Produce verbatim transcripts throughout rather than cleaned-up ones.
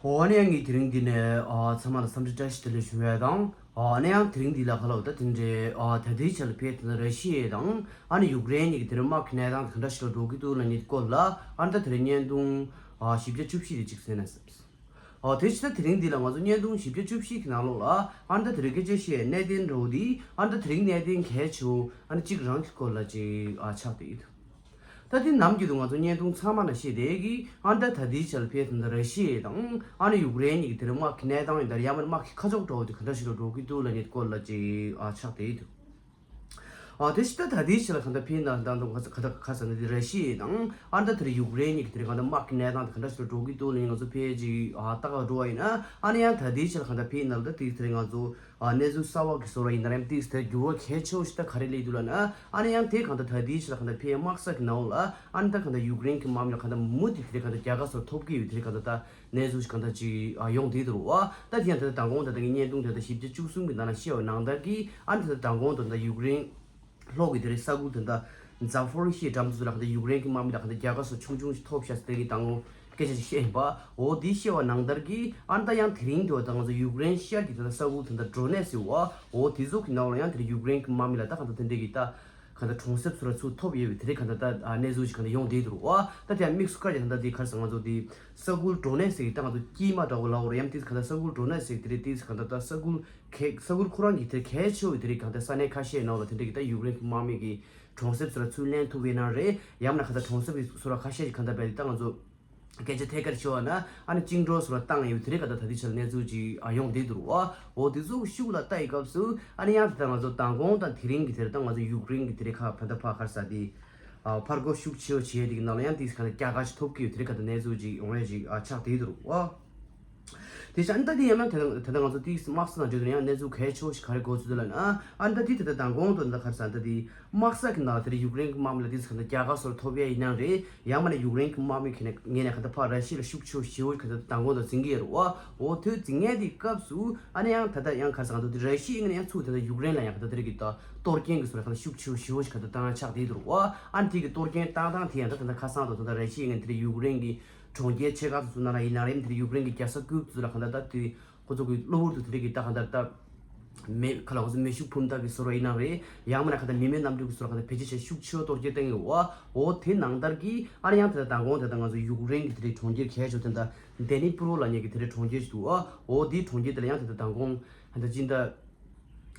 ཨོ་ཨ་ནི་ཡང་ངས་དེ་རིང་འདི་ནས་ཨ་ཚང་མ་ལ་འཚམས་འདྲི་བཀྲ་ཤིས་བདེ་ལེགས་ཞུ་ཡ་དང་། ཨ་ནི་ཡང་དེ་རིང་འདི་ལ་ཁ་ལོ་ད་དེ་འདྲའི་ཨ་ད་ལྟའི་ཆ་ལ་ཕེབས་དེ་ན་ར་ཤི་ཡ་དང་ཨ་ནི་ཡུཀ་རེན་གཉིས་ཀྱི་དེ་རིང་དམག་གི་གནས་སྟངས་དེ་ག་འདྲ་ཞིག་ལ་འགྲོ་གི་འདུག་ལབ་མཁན་སྐོར་ལ་ཨ་ནི་ད་དེ་རིང་བརྙན་ཐུང་ཨ་བཞི་བརྒྱ་བཅུ་བཞི་དེ་གཅིག་གསན་ན་བསམས། ཨ་དེ་ཕྱི་ད་དེ་རིང་འདི་ལ་ང་ཚོ་བརྙན་ཐུང་བཞི་བརྒྱ་བཅུ་བཞི་གི་ནང་ལོགས་ལ་ཨ་ནི་ད་དེ་རིང་སྐད་ཆ་བཤད་གནད་དོན་འདྲ་བོ་འདི་ཨ་ནི་ད་དེ་རིང་གནད་དོན་གལ་ཆེ་བོ་ཨ་ནི་གཅིག་རང་གི་སྐོར་ལ་ཅིག་ཨ་ཆགས་བསྡད་ཡོད། ད་དེ་ནམ་རྒྱུན་དུ་ང་ཚོ་བརྙན་ཐུང་ཚང་མ་ལ་བཤད་བསྡད་ཀྱི་ཨ་ནི་ད་ད་ལྟའི་ཆ་ལ་ཕེབས་དེ་ན་ར་ཤི་ཡ་དང་ཨ་ནི་ཡུཀ་རེན་གཉིས་ཀྱི་དེ་རིང་དམག་གི་གནས་སྟངས་ཡིན་ད་ར་ཡང་མིན་དམག་གི་ཁ་ཕྱོགས་འདྲ་བོ་དེ་ག་འདྲ་ཞིག་ལ་འགྲོ་གི་འདུག་ལབ་མཁན་སྐོར་ལ་ཅིག་ཨ་ཆགས་བསྡད་ཡོད། ཨ་དེ་ཕྱི་ད་ད་ལྟའི་ཆ་ལ་གང་ལྟར་ཕེབས་ན་ད་དུང་ག་ས་ག་ད་ག་ས་ན་དེ་ར་ཤི་ཡ་དང་ཨ་ནི་ད་དེ་རིང་ཡུཀ་རེན་གཉིས་ཀྱི་དེ་རིང་གང་ལྟར་དམག་གི་གནས་སྟངས་དེ་ག་འདྲ་ཞིག་ལ་འགྲོ་གི་འདུག་ལབ་མཁན་ང་ཚོ་ཕེབས་ཅིག་ཨ་ལྟ་ག་འགྲོ་བ་ཡིན་ན་ཨ་ནི་ཡང་ད་ལྟའི་ཆ་ལ་གང་ལྟར་ཕེབས་ན་ལ་ད་དེ་དེ་རིང་ང་ཚོ་ཨ་གནས་ཚུལ་གསར་བ་གི་བཟོ་འདྲ་ཡིན་ན་རེམ་ཏིག་དེ་འགྱུར་བ་གལ་ཆེ་བོ་ཞིག་ད་ག་རེ་སླེབས་འདུག་ལབ་ན་ཨ་ནི་ཡང་དེ་གང་ལྟར་ད་ལྟའི་ཆ་ལ་གང་ལྟར་ཕེབས་དམག་ས་གི་ནང་ལ་ཨ་ནི་ད་གང་ལྟར་ཡུཀ་རེན་གྱི་དམག་མི་ལ་གང་ལྟར་མུ་མཐུད་དེ་གང་ལྟར་རྒྱལ་ཁ་སོར་ཐོབ་ཀྱི་ཡོད་དེ་གང་ལྟར་ད་གནས་ཚུལ་ཞིག་གང་ལྟར་ཅིག་ཨ་ཡོང་བསྡད་འདུག་རོ། ཨ་ད་དེ་ཡང་ད་ལྟ་མདང་དགོང་ད་ལྟ་ངའི་བརྙན་ཐུང་དེ་ད་བཞི་བརྒྱ་བཅུ་གསུམ་གི་ནང་ལ་བཤད་པ་ནང་ལྟར་གྱི་ཨ་ནི་ད་ལྟ་མདང་དགོང་ད་ལྟ་ཡུཀ་རེན་ལྷོ་གི་དེ་རེད་ས་ཁུལ་དེ་འདྲ་ཛ་ཕོ་རི་ཤི་འགྲམ་དུ་ལ་གང་ལྟར་ཡུཀ་རེན་གྱི་དམག་མི་ལ་གང་ལྟར་རྒྱལ་ཁ་སོ་ཆུང་ཆུང་ཞིག་ཐོབ་ཤག་ཟེར་གྱི་དང་སྐད་ཆ་ཞིག་བཤད་ཡིན་པ། འོ་དེ་བཤད་པ་ནང་ལྟར་གྱི་ཨ་ནི་ད་ཡང་དེ་རིང་དུ་ད་ང་ཚོ་ཡུཀ་རེན་ཤར་གྱི་དེ་འདྲ་ས་ཁུལ་དེ་འདྲ་ཌོ་ནེ་ཚིག་འོ་འོ་དེ་ཚོ་གི་ནང་ལ་ཡང་དེ་རིང་ཡུཀ་རེན་གྱི་དམག་མི་ལ་ད་གང་ལྟར་དེ་འདྲ་གི་ད་གང་ལྟར་གྲོང་གསེབ་ཚོ་ལ་ཚུར་ཐོབ་ཡོད་པའི་དེ་རིང་གང་ལྟར་ད་གནས་ཚུལ་ཞིག་གང་ལྟར་ཡོང་བསྡད་འདུག་རོ། ཨ་ད་དེ་ཡང་དམིགས་སུ་བཀར་ཡ་གང་ལྟར་དེ་ག་རེ་ཟེར་ང་ཚོ་དེ་ས་ཁུལ་ཌོ་ནེ་ཚིག་གི་ད་ང་ཚོ་དཀྱིལ་མ་འདྲ་བོ་ལབ་དགོས་རེད་ཡང་དེ་གང་ལྟར་ས་ཁུལ་ཌོ་ནེ་ཚིག་དེ་རིང་དེ་གང་ལྟར་ད་ས་ཁུལ་གལ་ས་ཁུལ་ཁོ་རང་གི་དེ་གལ་ཆེ་བའི་དེ་རིང་གང་ལྟར་ས་གནས་ཁ་ཤས་ནང་ལ་དེ་འདྲ་གི་ད་ཡུཀ་རེན་གྱི་དམག་མི་གི་གྲོང་གསེབ་ཚོ་ལ་ཚུར་ལེན་ཐུབ་པ་ཡིན་ན་རེད་ཡང་མིན་ན་གང་ལྟར་གྲོང་གསེབ་ཀྱི་ཚོ་ལ་ཁ་ཤས་ཀྱི་གང་ལྟར་བས་ད་ང་ཚོ་སྐད་ཆ་ཐད་ཀར་ཤོད་ན་ཨ་ནི་བཅིངས་འགྲོལ་ཚོ་ལ་བཏང་ཡོད་དེ་རིང་གང་ལྟར་ད་ལྟའི་ཆར་གནས་ཚུལ་ཅིག་ཨ་ཡོང་བསྡད་འདུག་རོ། ཨ་འོ་དེ་ཚོ་ཤུགས་ལ་ལྟ་ཡི་སྐབས་སུ་ཨ་ནི་ཡང་དེ་ལྟར་ང་ཚོ་མདང་དགོང་དང་དེ་རིང་གི་དེར་ད་ང་ཚོ་ཡུཀ་རེན་གྱི་དེ་རིང་ཁ་ཕན་ཐབས་ཕ་ཁར་ས་དེ་ཨ་ཕར་རྒོལ་ཤུགས་ཆེ་བ་བྱས་དེ་གི་ནང་ལ་ཡང་དེ་གང་ལྟར་རྒྱལ་ཁ་ཞིག་ཐོབ་ཀྱི་ཡོད་དེ་རིང་གང་ལྟར་གནས་ཚུལ་ཅིག་ཡོང་ཡ་ཅིག་ཨ་ཆགས་བསྡད་འདུག་རོ། དེ་བཞིན་ཨ་ནི་ད་དེ་ཡང་ན་དེ་ད་ད་ང་ཚོ་དེའི་དམག་ས་དང་འབྲེལ་ཏེ་ཡང་གནས་ཚུལ་གལ་ཆེ་བོ་ཞིག་ག་རེ་གོ་ཚུལ་འདུག་ལབ་ན་ཨ་ནི་ད་དེ་ད་ད་མདང་དགོང་དུ་ད་ག་རེ་ཟེར་ད་དེ་དམག་ས་གི་ནང་ལ་དེ་རིང་ཡུཀ་རེན་གྱི་དམག་མི་ལ་དེ་ཚོ་ག་འདྲ་རྒྱལ་ཁ་སོར་ཐོབ་ཡ་ཡིན་ན་རེད་ཡང་མིན་ན་ཡུཀ་རེན་གྱི་དམག་མི་ཁེ་ནས་ངས་ནས་ག་འདྲ་ཕར་ར་ཤི་ཡ་ལ་ཤུགས་ཆེ་བོ་ཞེ་བོ་ག་འདྲ་མདང་དགོང་དུ་འཛིང་གི་ཡོད་རེད་བ། འོ་དེ་འཛིང་ཡ་དེའི་སྐབས་སུ་ཨ་ནི་ཡང་ད་ལྟ་ཡང་ག་རེ་ཟེར་ག་འདུག་དེ་ར་ཤི་ཡ་ངས་ནས་ཡང་ཚུར་ད་ལྟ་ཡུཀ་རེན་ལ་ཡང་ག་འདྲ་དེ་རིང་གི་ད་གཏོར་སྐྱོན་གྱི་སོར་ག་འདྲ་ཤུགས་ཆེ་བོ་ཞེ་བོ་ཞིག་ག་འདྲ་བཏང་ཡ་ཆགས་བསྡད་འདུག་རེད་བ། ཨ་ནི་དེ་གི་གཏོར་སྐྱོན་བཏང་སྟངས་དེ་ཡང་ད་ད་ལྟ་ཁ་སང་དུ་ད་ལྟ་ར་ཤི་ཡ་ངས་དེ་རིང་ཡུཀ་རེན་གྱི་གྲོང་ཁྱེར་ཆེ་ཁག་ཚོ་ཚོ་ནང་ལ་ཡིན་ན་རེད་དེ་ཡུཀ་རེན་གྱི་རྒྱལ་ས་ཀིབ་ཚོ་ལ་གང་ལྟར་ད་དེ་ཁོ་ཚོ་གི་གློ་བུར་དུ་དེ་འདྲ་གི་ད་གང་ལྟར་ད་མེ་ཁ་ལ་ཁོ་ཚོ་མེ་ཤུགས་འཕུར་མདའ་གི་སོར་བ་ཡིན་ན་རེད་ཡང་མིན་ན་གང་ལྟར་མི་མེད་གནམ་གྲུ་གི་སོར་བ་གང་ལྟར་བེད་སྤྱོད་བྱས་ཤུགས་ཆེ་བ་གཏོར་སྐྱོན་བཏང་གི་འོ་འོ་དེ་ནང་ལྟར་གི་ཨ་ནི་ཡང་དེ་ལྟར་མདང་དགོང་དེ་ལྟར་ང་ཚོ་ཡུཀ་རེན་གི་དེ་འདྲའི་གྲོང་ཁྱེར་གལ་ཆེ་བ་དེ་ལྟར་ཌེ་ནི་པུ་རོ་ལབ་མཁན་གི་དེ་འདྲའི་གྲོང་ཁྱེར་ཞིག་འདུག་འོ་འོ་དེའི་གྲོང་ཁྱེར་དེ་ལ་ཡང་དེ་ལྟར་མདང་དགོང་ཧན་ད་ཅི་འདྲ།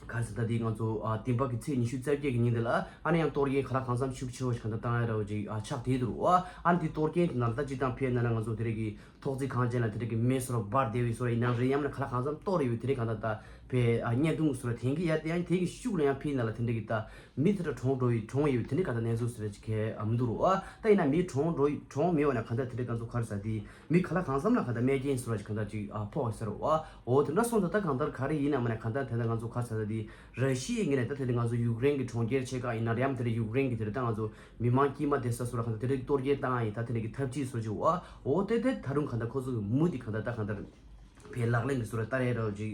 ག་རེ་ཟེར་ད་དེ་ང་ཚོ་ཨ་བདུན་པ་གི་ཚེས་ཉི་ཤུ་རྩ་བརྒྱད་ཀྱི་ཉིན་དེ་ལ་ཨ་ནི་ཡང་གཏོར་སྐྱོན་ག་ལ་གང་འཚམ་ཤུགས་ཆེ་བོ་ཞིག་གང་ལྟར་བཏང་ཡ་འདྲ་བོ་ཅིག་ཨ་ཆགས་བསྡད་འདུག་རོ། ཨ་ནི་དེ་གཏོར་སྐྱོན་དེ་ནང་ལ་ད་སྤྱིར་བཏང་ཕེབས་ན་ན་ང་ཚོ་དེ་རིང་གི་ཐོག་བརྩེགས་ཁང་ཆེན་ལ་དེ་རིང་གི་མེ་སོར་འབར་བསྡད་པའི་སོར་ཡིན་ན་རེད་ཡང་མིན་ན་ག་ལ་གང་འཚམ་གཏོར་ཡོད་དེ་རིང་གང་ལྟར་ད་བའི་ཨ་བརྙན་ཐུང་གི་སོར་དེང་གི་ཡ་དེ་ཡང་དེ་གི་ཤུགས་ལ་ཡང་ཕེབས་ན་ལ་དེ་འདྲ་གི་ད་མི་དེ་འདྲ་གྲོངས་འགྲོ་ཡི་གྲོངས་ཡོད་དེ་འདྲ་གང་ལྟར་གནས་ཚུལ་ཟེར་ཅིག་གས་ཨ་མི་འདུག་རོ། ཨ་ད་ཡིན་ན་མི་གྲོངས་འགྲོ་ཡི་གྲོངས་མེད་བ་ན་གང་ལྟར་དེ་འདྲ་གང་ཚོ་ག་རེ་ཟེར་དེ། མི་ག་ལ་གང་འཚམ་ལ་གང་ལྟར་རྨས་སྐྱོན་སོགས་ལ་གང་ལྟར་ཅིག་ཨ་ཕོག་ཟེར་བ། འོ་དེ་འདྲ་སོང་ཙང་ད་གང་ལྟར་ག་རེ་ཡིན་ན་མ་ན་གང་ལྟར་དེ་འདྲ་ང་ཚོ་ག་ཟེར་དེ་ར་ཤི་ཡའི་ངོས་ནས་ད་དེ་འདྲ་ང་ཚོ་ཡུཀ་རེན་གྱི་གྲོང་ཁྱེར་ཆེ་ཁག་ཡིན་ན་རེད་ཡང་དེ་འདྲ་ཡུཀ་རེན་གྱི་དེ་འདྲ་ད་ང་ཚོ་མི་མང་དཀྱུས་མ་བསྡད་ས་སོགས་ལ་གང་ལྟར་དེ་འདྲ་གཏོར་སྐྱོན་བཏང་ཡིན་ད་དེ་འདྲ་གི་ཐབས་ཇུས་སོགས་ཅིག་འོ་འོ་དེ་དེ་ད་རུང་གང་ལྟར་ཁོ་ཚོ་གི་མུ་དེ་གང་ལྟར་ད་གང་ལྟར་བའི་ལག་ལེན་གྱི་སོགས་ལ་བསྟར་ཡ་འདྲ་བོ་ཅིག་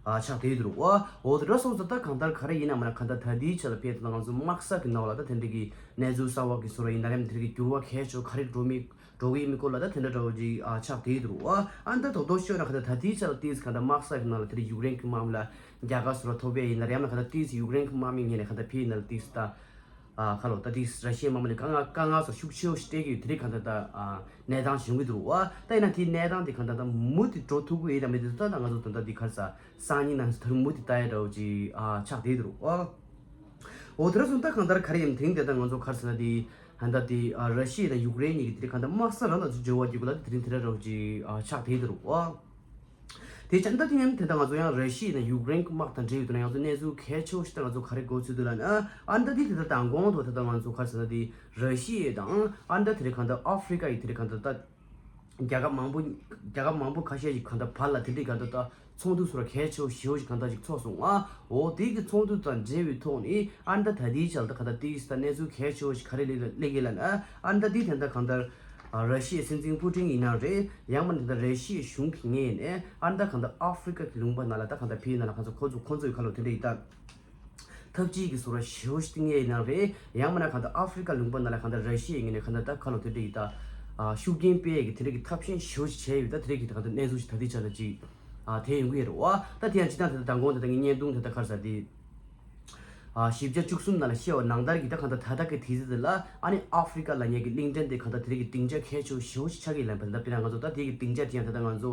ཨ་ཆགས་བསྡད་འདུག་རོ། འོ་འོ་དེ་འདྲ་སོང་ཙང་ད་གང་ལྟར་ག་རེ་ཡིན་ན་མ་ན་གང་ལྟར་ད་ལྟའི་ཆ་ལ་ཕེབས་ད་ང་ཚོ་དམག་ས་གི་ནང་ལ་ད་དེ་འདྲ་གི་གནས་ཚུལ་གསར་བ་གི་སོགས་ལ་ཡིན་ན་རེད་དེ་འདྲ་གི་འགྱུར་བ་གལ་ཆེ་བ་ག་རེ་འགྲོ་མི། འགྲོ་གི་ཡིན་མིན་སྐོར་ལ་ད་དེ་འདྲ་འདྲ་བོ་ཅིག་ཨ་ཆགས་བསྡད་འདུག་རོ། ཨ་ནི་ད་རྡོག་རྡོག་ཤོད་ན་ག་ད་ད་ལྟའི་ཆ་ལ་ཏིས་ག་ད་དམག་ས་གི་ནང་ལ་དེ་འདྲ་ཡུཀ་རེན་གི་དམག་མི་ལ་རྒྱལ་ཁ་སོགས་ལ་ཐོབ་པ་ཡིན་ན་རེད་ཡང་ན་ག་ད་ཏིས་ཡུཀ་རེན་གི་དམག་མི་ངོས་ནས་ག་ད་ཕི་ཡིན་ན་ལ་ཏིས་ད་ཨ་ཁ་ལོ་ད་ཏིས་ར་ཤི་ཡའི་དམག་མི་ལ་དཀའ་ངལ་དཀའ་ངལ་སོགས་ཤུགས་ཆེ་བོ་ཞིག་སྤྲད་ཀྱི་ཡོད་དེ་རིང་ག་ད་ད་ཨ་གནས་སྟངས་བྱུང་གི་འདུག་རོ། ཨ་ད་ཡིན་ན་དེའི་གནས་སྟངས་དེ་ག་ད་ད་མུ་མཐུད་འགྲོ་ཐུབ་ཀྱི་ཡོད་དམ་མེད་དེ་ད་ད་ང་ཚོ་ད་ད་དེ་ག་རེ་ཟ་སང་ཉིན་ནང་ད་མུ་མཐུད་ལྟ་ཡ་འདྲ་བོ་ཅིག་ཨ་ཆགས་བསྡད་འདུག་རོ། ཨ་འོ་དེ་ར་སོང་ད་གང་ལྟར་ག་རེ་ཡིན་དེ་རིང་དེ་ད་ང་ཚོ་ག་རེ་ཟ་ན་དེ། ཨ་ད་དེ་ཨ་ར་ཤི་ཡ་དང་ཡུཀ་རེན་གཉིས་ཀྱི་དེ་རིང་གང་ལྟར་དམག་ས་རང་ལ་ཚུར་འབྱོར་བ་བརྒྱུད་ལ་དེ་རིང་དེ་འདྲ་འདྲ་བོ་ཅིག་ཨ་ཆགས་བསྡད་འདུག་རོ། ཨ་དེ་ཅང་ད་དེ་ཡང་དེ་ད་ང་ཚོ་ཡང་ར་ཤི་ཡ་དང་ཡུཀ་རེན་གྱི་དམག་དང་འབྲེལ་ཡོད་དུས་ན་ང་ཚོ་གནས་ཚུལ་གལ་ཆེ་བོ་ཞིག་ད་ང་ཚོ་ག་རེ་གོ་ཚུལ་འདུག་ལབ་ན། ཨ་ད་དེ་དེ་ད་མདང་དགོང་དུ་ད་ད་ང་ཚོ་ག་རེ་ཟ་ན་དེ་ར་ཤི་ཡ་དང་ཨ་ད་དེ་རིང་གང་ལྟར་ཨ་ཧྥི་རི་ཀ་ཡི་དེ་རིང་གང་ལྟར་ད། རྒྱལ་ཁབ་མང་པོ་རྒྱལ་ཁབ་མང་པོ་ཁ་ཤས་ཀྱི་གང་ལྟར་བར་ལ་དེ་འདྲའི་གང་ལྟར་ད་ཚོགས་འདུ་སོགས་གལ་ཆེ་བོ་ཞེ་བོ་ཞིག་གང་ལྟར་ཞིག་ཚོགས་སོང་ཨ། འོ་དེ་གི་ཚོགས་འདུ་དང་འབྲེལ་བའི་ཐོག་ནས་ཨ་ནི་ད་ད་ལྟའི་ཆར་ད་གང་ལྟར་དེ་གི་ད་གནས་ཚུལ་གལ་ཆེ་བོ་ཞིག་ག་རེ་སླེབས་སླེབས་ཀྱི་ལབ་ན་ཨ་ནི་ད་དེ་ད་ལྟ་གང་ལྟར་ར་ཤི་ཡའི་སྲིད་འཛིན་པུ་ཏིན་ཡིན་ན་རེད་ཡང་མིན་ད་ལྟ་ར་ཤི་ཡའི་གཞུང་གི་ངོས་ནས་ཨ་ནི་ད་གང་ལྟར་ཨ་ཧྥི་རི་ཀ་གི་ལུང་པ་ནང་ལ་ད་གང་ལྟར་ཕི་ཡི་ནང་ལ་གང་ལྟར་ཁོ་ཚོ་ཁོ་ཚོའི་ཁ་ལོ་དེ་འདྲ་ཡི་ད། ཐབས་ཇུས་ཀྱི་སོགས་ལ་ཞེ་བོ་ཞིག་བཏིང་ཡས་ཡིན་ན་རེད། ཡང་མིན་ན་གང་ལྟར་ཨ་ཧྥི་རི་ཀ་ལུང་པ་ནང་ལ་གང་ལྟར་ར་ཤི་ཡའི་ངོས་ནས་གང་ལྟར་ད་ཁ་ལོ་དེ་འདྲ་ཡི་ད། ཤུགས་རྐྱེན་སྤེལ་ཡས་ཀྱི་དེ་འདྲ་གི་ཐབས་ཤེས་ཞེ་པོ་ཅིག་བྱས་ཡོད། ད་དེ་འདྲ་གི་ད་ག་ད་གནས་ཚུལ་ཞིག་ད་ལྟའི་ཆ་ལ་ཅིག་ཨ་དེ་ཡོང་གི་ཡོད་རེད་བ། ད་དེ་ཡང་སྤྱིར་བཏང་དེ་ད་མདང་དགོང་དེ་ད་ངས་བརྙན་ཐུང་དེ་ད་ག་རེ་ཟེར་དེ། ཨ་བཞི་བརྒྱ་བཅུ་གསུམ་ནང་ལ་བཤད་པ་ནང་ལྟར་གྱི་ད་གང་ལྟར་ད་ལྟ་གི་དུས་ཚོད་འདི་ལ་ཨ་ནི་ཨ་ཧྥི་རི་ཀ་ལབ་མཁན་གྱི་གླིང་ཕྲན་དེ་གང་ལྟར་དེ་རིགས་ཀྱི་སྡིངས་ཆ་གལ་ཆེ་ཤོས་ཅིག་ཆགས་ཀྱི་ཡིན་ལབ་པ་དང་། ད་དཔེར་ན་ང་ཚོ་ད་དེ་གི་སྡིངས་ཆ་དེ་ཡང་ད་ལྟ་ང་ཚོ་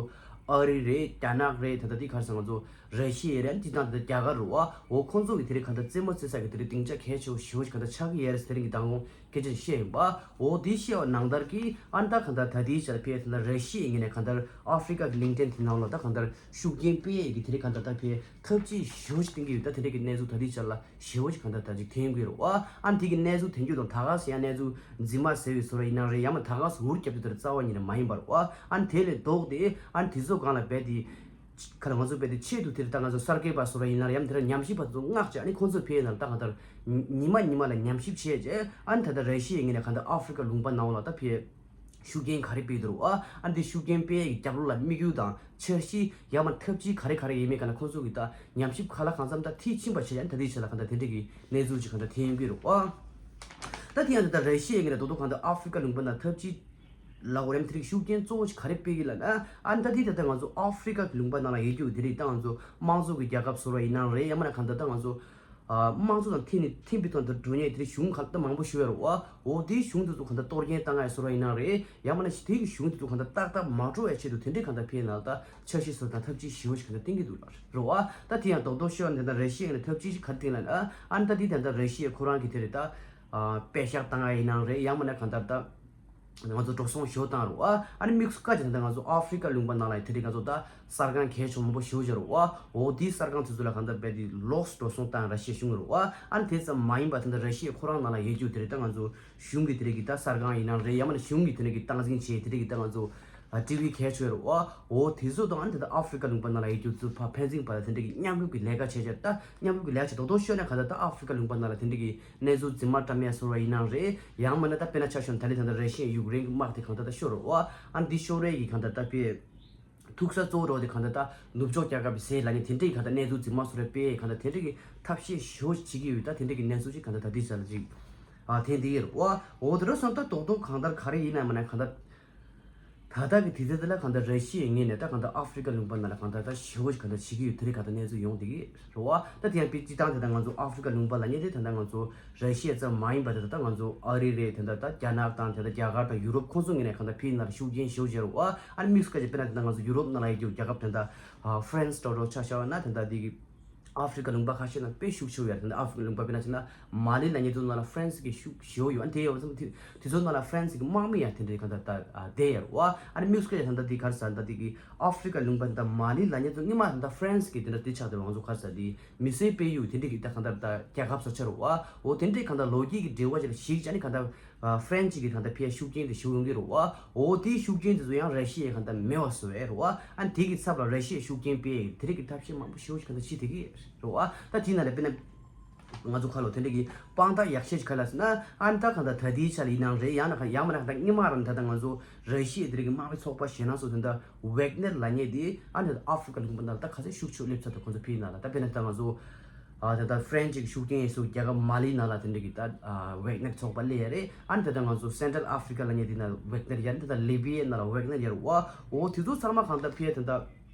ཨ་རི་རེད། རྒྱ་ནག་རེད། ད་ལྟ་དེ་ག་རེ་ཟེར་ང་ཚོ་ར་ཤི་ཡ་རེད། ཨ་ནི་དེ་དང་ད་ལྟ་རྒྱ་གར་རེད་བ། འོ་ཁོང་ཚོ་གི་དེ་རིགས་གང་ལྟར་རྩེད་མོ་རྩེ་ས་གི་དེ་རིགས་སྡིངས་ཆ་གལ་ཆེ་ཤོས་ཅིག་གང་ལྟར་ཆགས་ཀྱི་ཡོད་རེད་ཟེར། དེ་རིང་གི་མདང་དགོང་སྐད་ཆ་བཤད་ཡིན་པ། འོ་དེ་བཤད་པ་ནང་ལྟར་གྱི་ཨ་ནི་ད་གང་ལྟར་ད་ལྟའི་ཆར་ཕེ་ད་ལྟ་ར་ཤི་ཡའི་ངོས་ནས་གང་ལྟར་ཨ་ཧྥི་རི་ཀ་གི་གླིང་ཕྲན་དེ་ནང་ལ་ད་གང་ལྟར་ཤུགས་རྐྱེན་སྤེལ་ཡས་ཀྱི་དེ་རིགས་གང་ལྟར་ད་ཕེ་ཐབས་ཇུས་ཞེ་པོ་ཅིག་བཏིང་གི་ཡོད། ད་དེ་འདྲ་གི་གནས་ཚུལ་ད་ལྟའི་ཆར་ལ་ཞེ་པོ་ཅིག་གང་ལྟར་ད་ཅིག་ཐོན་གྱི་ཡོད་རེད་བ། ཨ་ནི་དེ་གི་གནས་ཚུལ་ཐོན་རྒྱུ་དང་ད་ག་སེ་ཡང་གནས་ཚུལ་རྫུན་མ་ཟེར་བའི་བཟོ་འདྲ་ཡིན་ན་རེད། ཡང་མིན་ད་ག་སེ་འུར་རྒྱབ་རྒྱུ་དེ་རྩ་བ་ཉིད་ནས་མ་ཡིན་པ་རེད་བ། ཨ་ནི་དེ་ལས་ལྡོག་སྟེ་ཨ་ནི་དེ་ཚོ་སྒང་ལ་རྦད་དེ་ག་ལ་ང་ཚོ་རྦད་དེ་ཆེད་དུ་དེར་ད་ང་ཚོ་གསར་སྐྱེས་པ་བཟོ་འདྲ་ཡིན་ན་རེད། ཡང་མིན་དེ་ར་ཉམས་ཞིབ་པ་ཚོ་མངགས་བྱས་ཨ་ནི་ཁོང་ཚོ་ཕེ་ཡས་ནང་ད་གང་ལྟར་ཉི་མ་ཉི་མ་ལ་ཉམས་ཞིབ་བྱས་རྗེས་ཨ་ནི་ད་ལྟ་ར་ཤི་ཡའི་ངོས་ནས་གང་ལྟར་ཨ་ཧྥི་རི་ཀ་ལུང་པ་ནང་ལ་ད་ཕེ་ཤུགས་རྐྱེན་ག་རེ་སྤེལ་འདུག་རེད་བ། ཨ་ནི་དེ་ཤུགས་རྐྱེན་སྤེལ་ཡས་ཀྱི་རྒྱབ་ལོགས་ལ་དམིགས་ཡུལ་དང་འཆར་གཞི་ཡང་མིན་ཐབས་ཇུས་ག་རེ་ག་རེ་ཡིན་མིན་གང་ལ་ཁོང་ཚོ་གིས་ད་ཉམས་ཞིབ་གང་ལ་གང་འཚམ་ད་མཐིལ་ཕྱིན་པ་བྱས་ཡང་ད་ལྟའི་ཆ་ལ་གང་ལྟར་དེ་འདྲ་གི་གནས་ཚུལ་ཅིག་གང་ལྟར་ཐོན་ཡོང་གི་རེད་བ། ད་དེ་ཡང་ད་ལྟ་ར་ཤི་ཡའི་ངོས་ནས་རྡོག་རྡོག་གང་ལྟར་ཨ་ཧྥི་རི་ཀ་ལུང་པ་ནང་ཐབས་ཇུས་ལ་འོ་རེམ་དེ་རིགས་ཤུགས་རྐྱེན་གཙོ་བོ་ཞིག་ག་རེ་སྤེལ་གི་ལབ་ན། ཨ་ནི་ད་དེ་ད་ལྟ་ང་ཚོ་ཨ་ཧྥི་རི་ཀ་གི་ལུང་པ་ནང་ལ་ཡོད་རྒྱུ་དེ་རིགས་ད་ང་ཚོ་དམངས་གཙོ་གི་རྒྱལ་ཁབ་བཟོ་འདྲ་ཡིན་ན་རེད། ཡང་མིན་ན་གང་ལྟར་ད་ང་ཚོ་ཨ་དམངས་གཙོ་དང་མཐུན་ནས་མཐུན་པའི་ཐོག་ཏུ་འགྲོ་མཁན་དེ་རིགས་གཞུང་གང་ལྟར་མང་པོ་ཞིག་ཡོད་རེད་བ། འོ་དེའི་གཞུང་དེ་ཚོ་གང་ལྟར་གཏོར་སྐྱོན་བཏང་ཡ་བཟོ་འདྲ་ཡིན་ན་རེད། ཡང་མིན་ན་དེ་གི་གཞུང་དེ་ཚོ་གང་ལྟར་ཏག་ཏག་མ་འགྲོ་བའི་ཆེད་དུ་དེ་འདྲའི་གང་ལྟར་ཕེ་ནང་ལ་ད་འཆར་གཞི་བཟོ་དང་ཐབས་ཇུས་ཞེ་པོ་ཞིག་གང་ལྟར་བཏིང་གི་འདུག་ལ་རེད་བ། ད་དེ་ཡང་རྡོག་རྡོག་ཤོད་ཡ་ནི་ད་ལྟ་ར་ཤི་ཡའི་ཐབས་ཇུས་ཞིག་ག་རེ་བཏིང་ལབ་ན། ཨ་ནི་ད་དེ་ད་ལྟ་ར་ཤི་ཡ་ཁོ་རང་གི་དེ་རེད་ད་ཨ་པད་ཤག་བཏང་ཡ་ཡིན་ན་རེད། ཡང་མིན་ན་གང་ལྟར་ད། ང་ཚོ་འགྲོ་སོང་ཞེ་པོ་བཏང་རེད་བ། ཨ་ནི་དམིགས་སུ་བཀར་གྱི་ད་ལྟ་ང་ཚོ་ཨ་ཧྥི་རི་ཀ་ལུང་པ་ནང་ལ་དེ་རིང་ང་ཚོ་ད་གསར་ཁང་གལ་ཆེ་མང་པོ་ཞེ་པོ་ཅིག་ཡོད་རེད་བ། འོ་དེའི་གསར་ཁང་དེ་ཚོ་ལ་གང་ལྟར་རྦད་དེ་ལོགས་སུ་འགྲོ་སོང་བཏང་ར་ཤི་ཡའི་གཞུང་རེད་བ། ཨ་ནི་དེ་ཙམ་མ་ཡིན་པ་ད་ལྟ་ར་ཤི་ཡའི་ཁོ་རང་ནང་ལ་ཡོད་རྒྱུ་དེ་རིགས་ད་ང་ཚོ་གཞུང་གི་དེ་རིགས་ཀྱི་ད་གསར་ཁང་ཡིན་ན་རེད། ཡང་མིན་ན་གཞུང་གི་དེ་རིགས་ཀྱི་སྟངས་འཛིན་བྱེད་དེ་རིགས་ཀྱི་ད་ང་ཚོ་ཨ་ཊི་བི་གལ་ཆེ་རེད་བ། འོ་དེ་ཚོ་དང་ཨ་ནི་ད་ལྟ་ཨ་ཧྥི་རི་ཀ་ལུང་པ་ནང་ལ་ཡོད་རྒྱུ་ཚོ་ཕར་ཕན་ཚུན་བར་ལ་དེ་འདྲ་གི་མཉམ་རུབ་ཀྱི་ལས་ཀ་བྱས་བྱས། ད་མཉམ་རུབ་ཀྱི་ལས་ཀ་བྱས་རྡོག་རྡོག་ཤོད་ན་གང་ལྟར་ད་ཨ་ཧྥི་རི་ཀ་ལུང་པ་ནང་ལ་དེ་འདྲ་གི་གནས་ཚུལ་རྫུན་མ་བཀྲམ་ཡ་བཟོ་འདྲ་ཡིན་ན་རེད། ཡང་མིན་ན་ད་དཔེར་ན་ཆ་བཞག་ན་ད་ལན་ད་ལྟ་ར་ཤི་ཡ་ཡུཀ་རེན་གྱི་དམག་དེ་གང་ལྟར་ད་ཤོར་རེད་བ། ཨ་ནི་འདི་ཤོར་རེད་ཀྱི་གང་ལྟར་ད་དཔེ་ཐུག་ས་གཙོ་བོ་རོགས་དེ་གང་ལྟར་ད་ནུབ་ཕྱོགས་རྒྱལ་ཁབ་ཟེར་ལབ་མཁན་དེ་འདྲ་གི་གང་ལྟར་གནས་ཚུལ་རྫུན་མ་བཟོ་འདྲ་སྤེལ་ཡ་གང་ལྟར་དེ་འདྲ་གི་ཐབས་ཤེས་ཞེ་པོ་ཅིག་བྱེད་ཀྱི་ཡོད། ད་དེ་འདྲ་གི་གནས་ཚུལ་ཅིག་གང་ལྟར་ད་འདི་ས་ལ་ཅིག་ཨ་ཐེངས་འདི་ཡོད་རེད་བ། འོ་དེ་འདྲ་སོང་ད་རྡོག་རྡོག་གང་ལྟར་ག་རེ་ཡིན་ན་མིན་ན་གང་ལྟར། ད་ལྟ་གི་དུས་ཚོད་འདི་ལ་གང་ལྟར་ར་ཤི་ཡའི་ངོས་ནས་ད་གང་ལྟར་ཨ་ཧྥི་རི་ཀ་ལུང་པ་ནང་ལ་གང་ལྟར་ད་ཞེ་པོ་ཞིག་གང་ལྟར་བྱེད་ཀྱི་ཡོད། དེ་རིགས་གང་ལྟར་གནས་ཚུལ་ཡོང་བསྡད་ཀྱི་རེད་བ། ད་དེ་ཡང་དཔེ་སྤྱིར་བཏང་དེ་ད་ང་ཚོ་ཨ་ཧྥི་རི་ཀ་ལུང་པ་ལབ་མཁན་དེ་ད་ལྟ་ང་ཚོ་ར་ཤི་ཡ་ཙམ་མ་ཡིན་པ་དེ་ད་ལྟ་ང་ཚོ་ཨ་རི་རེད། དེ་ད་ལྟ་རྒྱ་ནག་དང་དེ་ད་རྒྱ་གར་དང་ཡུ་རོབ་ཁོང་ཚོ་ངོས་ནས་གང་ལྟར་ཕི་ནང་ལ་ཤུགས་རྐྱེན་ཞེ་པོ་ཅིག་རེད་བ། ཨ་ནི་དམིགས་སུ་བཀར་བྱས་དཔེར་ན་དེ་ད་ང་ཚོ་ཡུ་རོབ་ནང་ལ་ཡོད་རྒྱུ་རྒྱལ་ཁབ་དེ་ད་ཨ་ཧྥ་རན་སི་འདྲ་བོ་ཆ་བཞག་ན་དེ་ད་དེ་གི་ཨ་ཧྥི་རི་ཀ་ལུང་པ་ཁ་ཤས་ནང་དཔེ་ཤུགས་ཆེ་བོ་ཡོད་རེད། དེ་ནས་ཨ་ཧྥི་རི་ཀ་ལུང་པ་དཔེར་ན་བྱས་ན་མ་ལི་ལབ་མཁན་དེ་ཚོ་ནང་ལ་ཧྥ་རན་སི་གི་ཤུགས་ཞེ་པོ་ཡོད། ཨ་ནི་དེ་ཡོད་ཙང་དེ་དེ་ཚོ་ནང་ལ་ཧྥ་རན་སི་གི་དམག་མི་ཡང་དེ་འདྲའི་གང་ལྟར་ད་བསྡད་ཡོད་རེད་བ། ཨ་ནི་དམིགས་སུ་བཀར་ཡ་ད་ལྟ་དེ་ག་རེ་ཟེར་ད་དེ་གི་ཨ་ཧྥི་རི་ཀ་ལུང་པ་ད་མ་ལི་ལབ་མཁན་ཚོ་སྔོན་མ་ད་ཧྥ་རན་སི་གི་དེ་འདྲ་དེ་ཆགས་བསྡད་པ། ང་ཚོ་ག་རེ་ཟེར་དེ་མི་སེར་སྤེལ་ཡུལ་དེ་འདྲའི་གི་ད་གང་ལྟར་ད་རྒྱལ་ཁབ་བཟོ་ཆགས་རེད་བ། འོ་དེ་འདྲའི་གང་ལྟར་ལོ་རྒྱུས་ཀྱི་འབྲེལ་བ་ཅིག་ལ་གཞིགས་བྱས་ནས་གང་ལྟར། ཨ་ཧྥ་རན་སི་གི་གང་ལྟར་ཕི་ཡ་ཤུགས་རྐྱེན་དེ་ཞུགས་ཡོང་གི་རེད་བ། འོ་དེའི་ཤུགས་རྐྱེན་དེ་ཚོ་ཡང་ར་ཤི་ཡས་གང་ལྟར་མེད་པ་བཟོ་ཡས་རེད་བ། ཨ་ནི་དེ་གི་ཚབ་ལ་ར་ཤི་ཡས་ཤུགས་རྐྱེན་སྤེལ་ཡས་དེ་འདྲ་གི་ཐབས་ཤེས་མང་པོ་ཞེ་པོ་ཞིག་གང་ལྟར་བྱེད་བསྡད་ཀྱི་རེད་བ། ད་དེའི་ནང་ལ་དཔེར་ན་ང་ཚོ་ཁ་ལོ་དེ་འདྲ་གི་དཔང་རྟགས་ཡག་ཤོས་ཅིག་ག་རེ་ལབ་ཟེར་ན། ཨ་ནི་ད་གང་ལྟར་ད་ལྟའི་ཆ་ལ་ཡིན་ནའང་རེད། ཡང་ན་གང་ཡང་མིན་ན་གང་ལྟར་སྔོན་མ་རང་ད་ལྟ་ང་ཚོ་ར་ཤི་ཡས་དེ་འདྲ་གི་དམག་མི་ཚོགས་པ་གཞན་དང་སོགས་དེ་འདྲ་ཝེག་ནེར་ལབ་མཁན་དེ་ཨ་ནི་ཨ་ཧྥི་རི་ཀ་ལུང་པ་ནང་ལ་ད་ག་ཚོད་ཤུགས་ཆེ་སླེབས་ཚར་འདུག་ཁོང་ཚོ་ཕི་ནང་ལ་ད་དཔེར་ན་ད་ང་ཚོ། ཨ་ད་ལྟ་ཧྥ་རན་སི་གི་ཤུགས་རྐྱེན་ཡིན་སོང་རྒྱལ་ཁབ་མ་ལི་ནང་ལ་དེ་འདྲ་གི་ད་ཝེག་ནེར་ཚོགས་པ་སླེབས་ཡ་རེད། ཨ་ནི་ད་ལྟ་ང་ཚོ་སེན་ཊྲལ་ཨ་ཧྥི་རི་ཀ་ལབ་མཁན་དེ་ན་ཝེག་ནེར་ཡ་རེད། ད་ལྟ་ལི་བི་ཡའི་ནང་ལ་ཝེག་ནེར་ཡ་རེད་བ། འོ་དེ་ཚོ་ཚང་མ་གང་ལྟར་ཕི་ཡ་ད་ལྟ་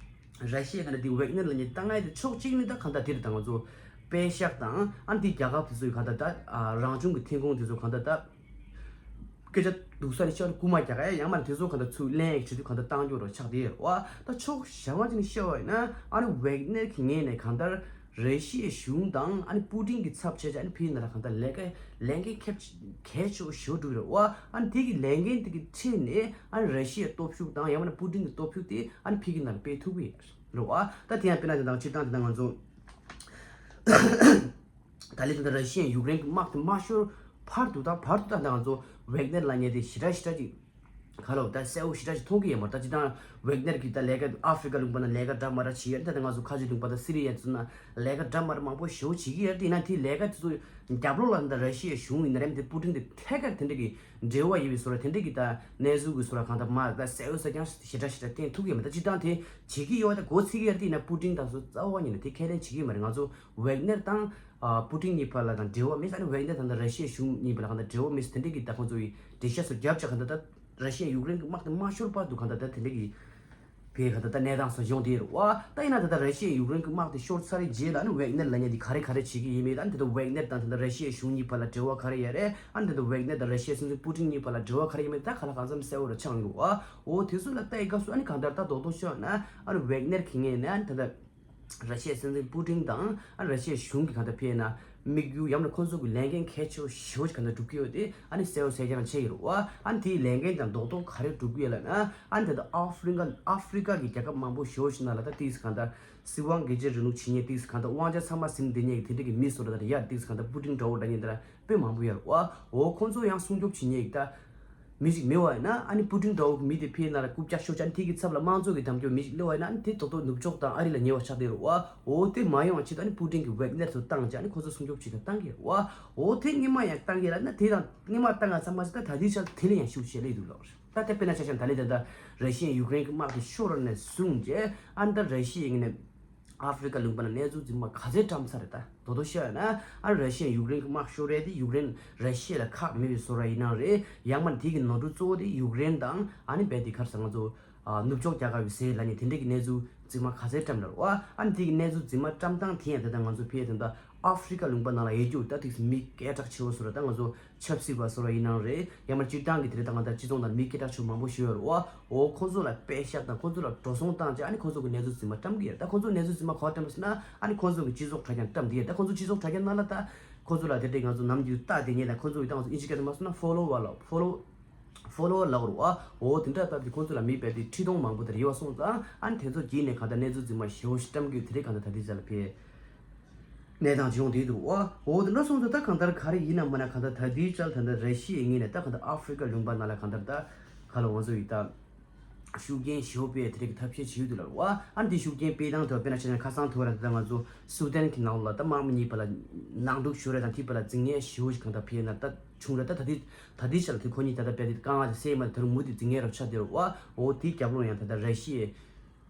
ར་ཤི་ཡའི་ནང་ལ་དེ་ཝེག་ནེར་ལབ་མཁན་བཏང་ཡ་དེ་ཕྱོགས་གཅིག་ནས་ད་གང་ལྟར་དེ་རེད། ད་ང་ཚོ་པད་ཤག་དང་ཨ་ནི་དེ་རྒྱལ་ཁབ་དེ་ཚོ་གི་གང་ལྟར་ད་རང་བྱུང་གི་ཐོན་ཁུངས་དེ་ཚོ་གང་ལྟར་ད། སྐད་ཆ་སྡུག་ས་ནས་ཤོར་རྐུ་མ་རྒྱག་ཡ་ཡང་མ་དེ་ཚོ་གང་ལྟར་ཚུར་ལེན་ཡག་བྱེད་དུས་གང་ལྟར་བཏང་རྒྱུ་རོ་ཆགས་བསྡད་ཡོད་རེད་བ། ད་ཕྱོགས་གཞན་པ་ཅིག་ནས་བཤད་པ་ཡིན་ན་ཨ་ནི་ཝེག་ནེར་གྱི་ངོས་ནས་གང་ལྟར་ར་ཤི་ཡའི་གཞུང་དང་ཨ་ནི་པུ་ཏིན་གྱི་ཚབ་བྱས་བྱས་ཨ་ནི་ཕི་ནང་ལ་གང་ལྟར་ལས་ཀ་ལས་འགན་ཁྱབ་གལ་ཆེ་བོ་ཞེ་པོ་འགྲོ་གི་རེད་བ། ཨ་ནི་དེ་གི་ལས་འགན་དེ་གི་ཁྲིད་ནས་ཨ་ནི་ར་ཤི་ཡའི་སྟོབས་ཤུགས་དང་ཡང་མ་ནི་པུ་ཏིན་གྱི་སྟོབས་ཤུགས་དེ་ཨ་ནི་ཕི་གི་ནང་ལ་སྤེལ་ཐུབ་ཀྱི་རེད་བ། ད་དེ་ཡང་དཔེར་ན་དེ་དང་སྤྱིར་བཏང་དེ་དང་ང་ཚོ། ད་ལན་ད་ལྟ་ར་ཤི་ཡས་ཡུཀ་རེན་གྱི་དམག་དེ་མ་ཤོར་བར་དུ་དང་བར་དུ་ད་ལྟ་ང་ཚོ་ཝེག་ནེར་ལབ་མཁན་དེ་ཞེ་དྲག་ཞེ་དྲག་ཅིག་ག་ལབ་ད་གསལ་པོ་ཞེ་དྲག་ཅིག་མཐོང་གི་ཡོད་མ་རེད། ད་སྤྱིར་བཏང་ཝེག་ནེར་གྱིས་ད་ལས་ཀ་ཨ་ཧྥི་རི་ཀ་ལུང་པ་ན་ལས་ཀ་འདྲ་མི་འདྲ་བྱེད་ཡོད་རེད། ད་ལྟ་ང་ཚོ་ཁ་ཆེ་ལུང་པ་དང་སི་རི་ཡ་དེ་ཚོ་ན་ལས་ཀ་འདྲ་མི་འདྲ་མང་པོ་ཞེ་པོ་བྱེད་ཀྱི་ཡོད་རེད། དེ་ཡིན་ན་དེའི་ལས་ཀ་དེ་ཚོ་རྒྱབ་ལོགས་ལ་ད་ལྟ་ར་ཤི་ཡའི་གཞུང་ཡིན་ན་རེད། དེ་པུ་ཏིན་དེ་ཐད་ཀར་དེ་འདྲ་གི་འབྲེལ་བ་ཡོད་པའི་བཟོ་འདྲ་དེ་འདྲ་གི་ད་གནས་ཚུལ་གྱི་བཟོ་འདྲ་གང་ལྟར་མ་ད་གསལ་པོ་གསལ་རྐྱང་ཞེ་དྲག་ཞེ་དྲག་བསྟན་ཐུབ་ཀྱི་ཡོད་མ་རེད། ད་སྤྱིར་བཏང་དེ་བྱེད་ཀྱི་ཡོད་ད་འགོ་ཚུགས་ཀྱི་ཡོད་རེད། དེ་ཡིན་ན་པུ་ཏིན་དང་སོ་རྩ་བ་ཉིད་ནས་དེ་ཁས་ལེན་བྱེད་ཀྱི་ཡོད་མ་རེད། ང་ཚོ་ཝེག་ནེར་དང་ཨ་པུ་ཏིན་གཉིས་བར་ལ་དང་འབྲེལ་བ་མེད། ཨ་ནི་ཝེག་ནེར་དང་ད་ར་ཤི་ཡའི་གཞུང་གཉིས་བར་ལ་གང་ལྟར་འབྲེལ་བ་མེད་ཟེར་དེ་འདྲ་གི་ད་ཁོང་ཚོ་ཡི་འགྲེལ་བཤད་སོགས་བརྒྱབ་བྱས་གང་ལྟར་ད་ ར་ཤི་ཡ་ཡུཀ་རེན་གྱི་དམག་དེ་མ་ཤོར་བར་དུ་གང་ལྟར་ད་དེ་འདྲ་གི་བའི་ག་ད་ལྟ་གནས་སྟངས་སུ་ཡོང་དེ་རུ་བ། ད་ཡིན་ན་ད་ལྟ་ར་ཤི་ཡའི་ཡུཀ་རེན་གྱི་དམག་དེ་ཤོར་ཚར་རེད་རྗེས་ལ་ནི་ཝེག་ནེར་ལབ་མཁན་དེ་ག་རེ་ག་རེ་བྱེད་ཀྱི་ཡིན་མེད། ད་ནི་ད་ལྟ་ཝེག་ནེར་དང་ད་ལྟ་ར་ཤི་ཡའི་གཞུང་གཉིས་བར་ལ་འབྲེལ་བ་ག་རེ་ཡོད་རེད། ཨ་ནི་ད་ལྟ་ཝེག་ནེར་དང་ར་ཤི་ཡའི་སྲིད་འཛིན་པུ་ཏིན་གཉིས་བར་ལ་འབྲེལ་བ་ག་རེ་ཡོད་མེད་ད་ག་ལ་གང་འཚམ་གསལ་བོ་རུ་ཆགས་ཡོད་རུ་བ། འོ་དེ་ཚོ་ལ་ལྟ་ཡི་སྐབས་སུ་ཨ་ནི་གང་ལྟར་ད་རྡོག་རྡོག་ཤོད་ན་ཨ་ནི་ཝེག་ནེར་གྱི་ངོས་ནས་ཨ་ནི་ད་ལྟ། ར་ཤི་ཡའི་སྲིད་འཛིན་པུ་ཏིན་དང་ཨ་ནི་ར་ཤི་ཡའི་གཞུང་གི་གང་ལྟར་ཕེ་ན་དམིགས་ཡུལ་ཡང་ན་ཁོང་ཚོ་གི་ལས་འགན་གལ་ཆེ་བོ་ཞེ་པོ་ཅིག་གང་ལྟར་སྒྲུབ་ཀྱི་ཡོད་དེ་ཨ་ནི་གསལ་བོ་གསལ་རྐྱང་བྱས་ཡོད་རེད་བ། ཨ་ནི་དེའི་ལས་འགན་དང་རྡོག་རྡོག་ག་རེ་སྒྲུབ་ཀྱི་ཡོད་ལབ་ན་ཨ་ནི་ད་ལྟ་ཨ་ཧྥི་རི་ཀ་ཨ་ཧྥི་རི་ཀ་གི་རྒྱལ་ཁབ་མང་པོ་ཞེ་པོ་ཞིག་ནང་ལ་ད་ཏིས་གང་ལྟར་སྲིད་དབང་སྒེར་གཅོད་རིང་ལུགས་བྱེད་མཁན་ཏིས་གང་ལྟར་དབང་ཆ་ཚང་མ་ཟིན་བསྡད་མཁན་གི་དེ་འདྲ་གི་མི་བཟོ་འདྲ་ད་ཡ་ཏིས་གང་ལྟར་པུ་ཏིན་འདྲ་བོ་འདྲ་མཁན་དེ་འདྲ་དཔེ་མང་པོ་ཡོད་རེད་བ། འོ་ཁོང་ཚོ་ཡང་སྲུང་སྐྱོབ་བྱེད་མཁན་གི་ད། མི་ཞིག་མེད་པ་ཡིན་ན་ཨ་ནི་པུ་ཏིན་འདྲ་བོ་གི་མི་དེ་ཕེ་ན་ལ་རྐུབ་བཀྱག་ཤོར་ཅན་དེ་གི་ཚབ་ལ་དམངས་གཙོ་གི་འདེམས་སྐྱོར་མི་ཞིག་སླེབས་པ་ཡིན་ན་ཨ་ནི་དེ་ཏོག་ཏོག་ནུབ་ཕྱོགས་དང་ཨ་རི་ལ་ཉེ་བ་ཆགས་བསྡད་རེད་བ། འོ་དེ་མ་ཡོང་བ་ཆེད་དུ་ཨ་ནི་པུ་ཏིན་གི་ཝེག་ནེར་ཚོ་བཏང་བྱས་ཨ་ནི་ཁོ་ཚོ་སྲུང་སྐྱོབ་བྱེད་ཀྱི་བཏང་གི་རེད་བ། འོ་དེ་སྔོན་མ་ཡང་བཏང་གི་རེད་ན་དེ་དང་སྔོན་མ་བཏང་ག་ཚང་མ་ཞིག་ད་ད་ལྟའི་ཆར་དེ་ལས་ཡང་ཤུགས་ཆེ་ལས་འདུག་ལགས། ད་དེ་དཔེར་ན་ཆ་བཞག་ད་ལས་ད་ད་ར་ཤི་ཡ་ཡུཀ་རེན་གི་དམག་དེ་ཤོར་ནས་བཟུང་རྗེས་ཨ་ནི་ད་ར་ཤི་ཡའི་ངོས་ནས། ཨ་ཧྥི་རི་ཀ་ལུང་པ་ན་གནས་ཚུལ་རྫུན་མ་ག་ཚད་བཀྲམ་ཚར་རེད་ད། དོ་དོ་ཤོད་ན་ཨ་ར་ཤི་ཡ་ཡུཀ་རེན་གྱི་དམག་ཤོར་རེད་དེ་ཡུཀ་རེན་ར་ཤི་ཡ་ལ་ཁག་མེད་པའི་བཟོ་འདྲ་ཡིན་ནའང་རེད། ཡང་མིན་དེ་གི་ནོར་འཁྲུལ་གཙོ་བོ་དེ་ཡུཀ་རེན་དང་ཨ་ནི་རྦད་དེ་ག་རེ་ཟེར་ང་ཚོ་ཨ་ནུབ་ཕྱོགས་རྒྱལ་ཁབ་ཡོད་སའི་ལ་ནི་དེ་འདྲས་ཀྱི་གནས་ཚུལ་རྫུན་མ་ག་ཚད་བཀྲམ་ལ་རེད་བ། ཨ་ནི་དེ་གི་གནས་ཚུལ་རྫུན་མ་བཀྲམ་སྟངས་དེ་ཡང་དེ་ལྟར་ང་ཚོ་ཕེ་དེ་འདྲ་ཨ་ཧྥི་རི་ཀ་ལུང་པ་ནང་ལ་ཡོད་རྒྱུ་ད་དེ་མི་སྐད་གྲགས་ཆེ་བོ་བཟོ་འདྲ་ད་ང་ཚོ། ཆབ་སྲིད་པ་སོགས་ཡིན་ནའང་རེད། ཡང་མིན་སྤྱིར་བཏང་གི་དེ་རིང་ད་ང་ད་སྤྱི་ཚོགས་ནང་མི་སྐད་གྲགས་ཆེ་བོ་མང་པོ་ཞིག་ཡོད་རེད་བ། འོ་ཁོ་ཚོ་ལ་པད་ཤག་དང་ཁོ་ཚོ་ལ་འགྲོ་སོང་བཏང་རྗེས་ཨ་ནི་ཁོ་ཚོ་གི་གནས་ཚུལ་རྫུན་མ་བཀྲམ་གི་ཡོད་རེད། ད་ཁོ་ཚོ་གནས་ཚུལ་རྫུན་མ་ག་པར་བཀྲམ་ཟེར་ན་ཨ་ནི་ཁོ་ཚོ་གི་སྤྱི་ཚོགས་དྲ་རྒྱ་བཀྲམ་གི་ཡོད་རེད། ད་ཁོ་ཚོ་སྤྱི་ཚོགས་དྲ་རྒྱ་ནང་ལ་ད་ཁོ་ཚོ་ལ་དེ་འདྲའི་ང་ཚོ་ནམ་རྒྱུན་ལྟ་དེ་ཉེ་ད་ཁོ་ཚོ་གི་ད་ང་ཚོ་ཨིན་ཇི་སྐད་དུ་མ་སོང་ན་ཕོ་ལོ་ཝར་ལ་ཕོ་ལོ་ཕོ་ལོ་ཝར་ལབ་རེད་བ། འོ་དེ་འདྲ་ལྟ་དེ་ཁོ་ཚོ་ལ་མི་རྦད་དེ་ཁྲི་སྟོང་མང་པོ་དེ་རེད་བ། སོང་ཙང་ཨ་ནི་དེ་ཚོ་གིས་ནས་ག་ད་གནས་ཚུལ་རྫུན་མ་ཞེ་བོ་ཞིག་བཀྲམ་གི་ཡོད་དེ་རེད། ག་ད་ད་དེ་ཚོ་ལ་ཕེ། གནས་སྟངས་ཅིག་ཡོང་བསྡད་འདུག་འོ། འོ་དེ་འདྲ་སོང་ཙང་ད་གང་ལྟར་ག་རེ་ཡིན་ན་མིན་ན་གང་ལྟར་ད་ལྟའི་ཆར་ད་ལྟ་ར་ཤི་ཡའི་ངོས་ནས་ད་གང་ལྟར་ཨ་ཧྥི་རི་ཀ་ལུང་པ་ནང་ལ་གང་ལྟར་ད་ག་ལ་འོང་ཚོ་ཡིས་ད་ཤུགས་རྐྱེན་ཞེ་པོ་སྤེལ་དེ་རིགས་ཐབས་ཤེས་བྱེད་ཡོད་འདུག་ལ་རེད་བ། ཨ་ནི་དེ་ཤུགས་རྐྱེན་སྤེལ་སྟངས་དེ་བ་དཔེར་ན་ཆ་བཞག་ན་ཁ་སང་དེ་བ་ར་ད་ལྟ་ང་ཚོ་སུ་དན་གྱི་ནང་ལ་ད་དམག་མི་གཉིས་བར་ལ་ནང་འཁྲུག་ཤོར་རེད་དང་དེའི་བར་ལ་རྫུན་ངན་ཞེ་པོ་ཞིག་གང་ལྟར་འཕེལ་ན་ད་བྱུང་རེད། ད་ད་ལྟའི་ད་ལྟའི་ཆར་ལ་དེ་ཁོ་གཉིས་ད་ལྟ་དཔེ་དེ་དཀའ་ངལ་དེ་སེལ་མ་ཐུབ་རུང་མུ་མཐུད་རྫུན་ངན་རབ་ཆགས་བསྡད་རེད་བ། འོ་དེའི་རྒྱབ་ལོགས་ཡང་ད་ལྟ་ར་ཤི་ཡའི་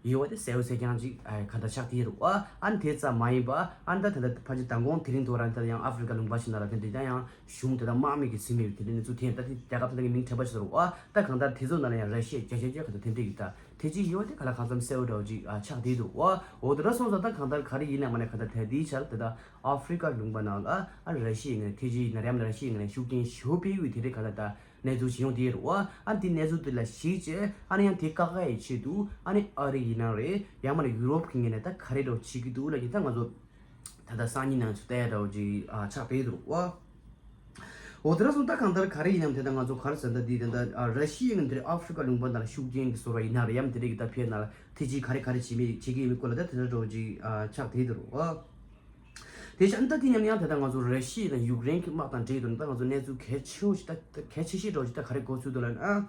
ཡོད་པ་དེ་གསལ་པོ་གསལ་རྐྱང་ཅིག་ཨ་ག་འདྲ་ཆགས་ཀྱི་རེད་བ། ཨ་ནི་དེ་ཙམ་མ་ཡིན་པ་ཨ་ནི་ད་ད་ལྟ་ཕལ་ཆེར་མདང་དགོང་དེ་རིང་དུ་རང་ད་ཡང་ཨ་ཧྥི་རི་ཀ་ལུང་པ་ཞིག་ནང་ལ་དེ་འདྲ་ཡང་ཡང་གཞུང་དེ་དག་དམག་མི་གི་ཟིན་མེད་པའི་དེ་འདྲ་གནས་ཚུལ་ཐོན། ད་དེ་རྒྱལ་ཁབ་དེ་འདྲ་གི་མིང་དྲན་པ་ཞིག་རེད་བ། ད་གང་ལྟར་དེ་ཚོ་ནང་ལ་ཡང་ར་ཤི་ཡ་བརྒྱ་ཆ་བརྒྱ་ག་ད་དེ་འདྲ་གི་ད་དེ་ཅིག་ཡོད་པ་དེ་ག་ལ་གང་འཚམ་གསལ་པོ་འདྲ་བོ་ཅིག་ཨ་ཆགས་བསྡད་འདུག་བ། འོ་དེ་འདྲ་སོང་ཙང་ད་གང་ལྟར་ག་རེ་ཡིན་ན་མིན་ན་ག་ད་ད་ལྟའི་ཆར་དེ་ད་ཨ་ཧྥི་རི་ཀ་ལུང་པ་ནང་ལ་ཨ་ར་ཤི་ཡའི་ངོས་ནས་དེ་ཅིག་ཡིན་ན་རེད་ཡང་ན་ར་ཤི་ཡའི་ངོས་ནས་ཤུགས་རྐྱེན་ཞེ་པོ་སྤེལ་ཡོད་དེ་འདྲ་ག་ད་ད། གནས་ཚུལ་ཞིག་ཡོང་དེ་རེད་བ། ཨ་ནི་དེ་གནས་ཚུལ་དེ་ལ་གཞིགས་བྱས་ཨ་ནི་ཡང་དེ་བཀག་ཡའི་ཆེད་དུ་ཨ་ནི་ཨ་རི་ཡིན་ནའང་རེད། ཡང་མིན་ན་ཡུ་རོབ་ཀྱི་ངོས་ནས་ད་ག་རེ་འདྲ་བོ་བྱེད་ཀྱི་འདུག་ལབ་ཀྱི་ད་ང་ཚོ་ད་ལྟ་སང་ཉིན་ནང་ཚོ་བལྟ་ཡ་འདྲ་བོ་ཅིག་ཨ་ཆགས་བསྡད་འདུག་བ། འོ་དེ་འདྲ་སོང་ད་གང་ལྟར་ག་རེ་ཡིན་ནའང་དེ་ད་ང་ཚོ་ག་རེ་ཟེར་ད་དེ་ད་ལྟ་ཨ་ར་ཤི་ཡའི་ངོས་ནས་ཨ་ཧྥི་རི་ཀ་ལུང་པ་ནང་ལ་ཤུགས་རྐྱེན་གྱི་བཟོ་འདྲ་ཡིན་ན་རེད་ཡང་དེ་འདྲ་གི་ད་ཕེ་ནང་ལ་དེ་ཅིག་ག་རེ་ག་རེ་བྱེད་མི་བྱེད་ཀྱི་ཡིན་མིན་སྐོར་ལ་ད་དེ་འདྲ་འདྲ་བོ་ཅིག་ཨ་ཆགས་བསྡད་འདུག་བ། དེ་བཞིན་ད་དེ་མཉམ་ཡང་དེ་ལྟར་ང་ཚོ་ར་ཤི་ཡ་དང་ཡུཀ་རེན་གྱི་དམག་དང་འབྲེལ་དུ་ད་ང་ཚོ་གནས་ཚུལ་གལ་ཆེ་བོ་ཞིག་ད་གལ་ཆེ་ཤོས་འདྲ་བོ་ཞིག་ད་ག་རེ་གོ་ཚུལ་འདུག་ལབ་ན།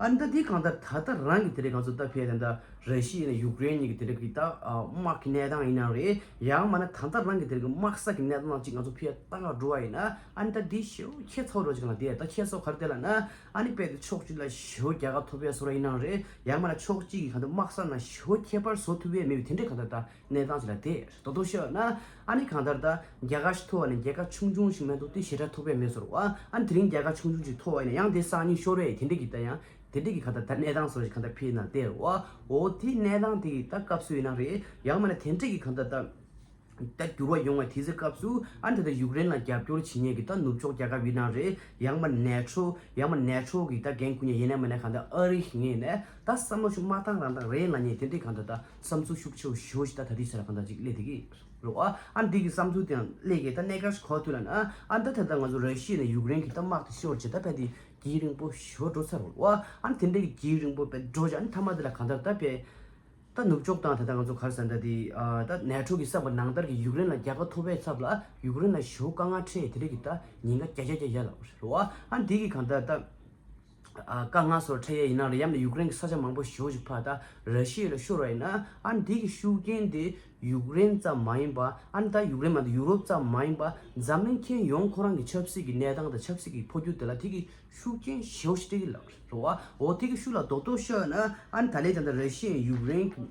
ཨ་ནི་ད་དེ་གང་ལྟར་ད་ལྟ་རང་གི་དེ་རིང་ང་ཚོ་ད་ཕེ་དེ་འདྲ་ར་ཤི་ཡ་དང་ཡུཀ་རེན་གཉིས་ཀྱི་དེ་འདྲ་གི་ད་དམག་གི་གནས་སྟངས་ཡིན་ནའང་རེད། ཡང་མིན་ན་ད་ལྟ་རང་གི་དེ་རིང་གི་དམག་ས་གི་གནས་སྟངས་ཅིག་ང་ཚོ་ཕེ་ལྟ་ག་འགྲོ་བ་ཡིན་ན་ཨ་ནི་ད་དེ་ཞེ་པོ་ཁྱད་མཚར་འདྲ་བོ་ཞིག་ལ་དེ་ད་ཁྱད་མཚར་ག་རེ་དེ་ལབ་ན་ཨ་ནི་དཔེ་དེ་ཕྱོགས་གཅིག་ལ་ཞེ་པོ་རྒྱལ་ཁ་ཐོབ་པའི་བཟོ་འདྲ་ཡིན་ནའང་རེད། ཡང་མིན་ན་ཕྱོགས་གཅིག་གི་གང་ལྟར་དམག་ས་ནང་ཞེ་པོ་ཁྱད་པར་བཟོ་ཐུབ་པའི་མེད་པའི་དེ་འདྲའི་གང་ལྟར་ད། གནས་སྟངས་ཅིག་ལ་དེ་རྡོག་རྡོག་ཤོད་ན་ཨ་ནི་གང་ལྟར་ད་རྒྱལ་ཁ་ཞིག་ཐོབ་པ་ནས་རྒྱལ་ཁ་ཆུང་ཆུང་ཞིག་མ་གཏོགས་དེ་ཞེ་དྲག་ཐོབ་པ་མེད་ཟེར་བ། ཨ་ནི་དེ་རིང་རྒྱལ་ཁ་ཆུང་ཆུང་ཞིག་ཐོབ་པ་ཡིན་ན་ཡང་དེ་སང་ཉིན་ཤོར་བའི་དེ་འདྲ་གི་ད་ཡང་དེ་འདྲ་གི་གང་ལྟར་ད་གནས་སྟངས་བཟོ་ཞིག་གང་ལྟར་ཕེ་ནང་བསྡད་རེད་བ། འོ་དེ་གནས་སྟངས་དེ་གི་ད་སྐབས་སུ་ཡིན་ན་རེད། ཡང་མིན་ན་དེ་འདྲ་གི་གང་ལྟར་ད་ད་འགྱུར་བ་ཡོང་བའི་དུས་ཚོད་སྐབས་སུ་ཨ་ནི་ད་ལྟ་ཡུཀ་རེན་ལ་རྒྱབ་སྐྱོར་བྱེད་མཁན་གི་ད་ནུབ་ཕྱོགས་རྒྱལ་ཁབ་ཡིན་ན་རེད། ཡང་མིན་ན་ནེ་ཊོ་ཡང་མིན་ན་ནེ་ཊོ་གི་ད་འགན་འཁུར་མཁན་ཡིན་ན་མིན་ན་གང་ལྟར་ཨ་རི་ངོས་ནས་ད་བསམ་བློ་ཞིག་མ་བཏང་རང་བཏང་རེད་ལབ་མཁན་དེ་འདྲའི་གང་ལྟར་ད་བསམ་ཚུལ་ཤུགས་ཆེ་བོ་ཞེ་པོ་ཞིག་ད་ད་ལྟའི་ཆར་གང་ལྟར་ཅིག་སླེབས་བསྡད་ཀྱི་རེད་བ། ཨ་འདི་གི་བསམ་ཚུལ་དེ་ཡང་སླེབས་ཀྱི་ད་གནད་འགག་ཞིག་ག་པར་ཐུག་ལབ་ན། ཨ་ད་ད་ལྟ་ང་ཚོ་ར་ཤི་ཡ་ནས་ཡུཀ་རེན་གྱི་ད་དམག་དེ་ཤོར་རྗེས་ད་ཕན་དེ་རྒྱུན་རིང་པོ་ཞེ་པོ་འགྲོ་ཚར་བ། ཨ་དེ་འདྲ་གི་རྒྱུན་རིང་པོ་དཔེ་འགྲོ་རྗེས་ཨ་ནི་མཐའ་མ་དེ་ལ་གང་ལྟར་ད་དཔེ་ད་ནུབ་ཕྱོགས་དང་ད་ལྟ་ང་ཚོ་ག་རེ་ཟེར་ད་དེ་ཨ་ད་ནེ་ཊོ་གི་བསམ་པ་ནང་ལྟར་གྱི་ཡུཀ་རེན་ལ་རྒྱལ་ཁ་ཐོབ་པའི་ཚབ་ལ་ཡུཀ་རེན་ལ་ཞེ་པོ་དཀའ་ངལ་འཕྲད་དེ་འདྲ་གི་ད་ཉེན་ཁ་བརྒྱ་ཆ་བརྒྱ་ཡོད་ལབ་རེད་བ། ཨ་འདི་གི་གང་ལྟར་ད། ཨ་དཀའ་ངལ་སོགས་འཕྲད་ཡས་ཡིན་ན་རེད། ཡང་ན་ཡུཀ་རེན་གྱི་ས་ཆ་མང་པོ་ཞེ་པོ་ཞིག་ཕར་ད་ར་ཤི་ཡ་ལ་ཤོར་བ་ཡིན་ན། ཨ་ནི་འདི་གི་ཤུགས་རྐྱེན་དེ་ཡུཀ་རེན་ཙམ་མ་ཡིན་པ། ཨ་ནི་ད་ཡུཀ་རེན་མ་གཏོགས་ཡུ་རོབ་ཙམ་མ་ཡིན་པ། འཛམ་གླིང་ཁྱོན་ཡོངས་ཁོ་རང་གི་ཆབ་སྲིད་ཀྱི་གནས་སྟངས་དང་ཆབ་སྲིད་ཀྱི་འཕོ་འགྱུར་དེ་ལ་དེ་གི་ཤུགས་རྐྱེན་ཞེ་པོ་ཞིག་སྤྲད་ཀྱི་ལབ་རེད་བ། འོ་དེ་གི་ཤུགས་ལ་རྡོག་རྡོག་ཤོད་ན། ཨ་ནི་ད་ལན་ད་ལྟ་ར་ཤི་ཡ་ཡུཀ་རེན་གྱི་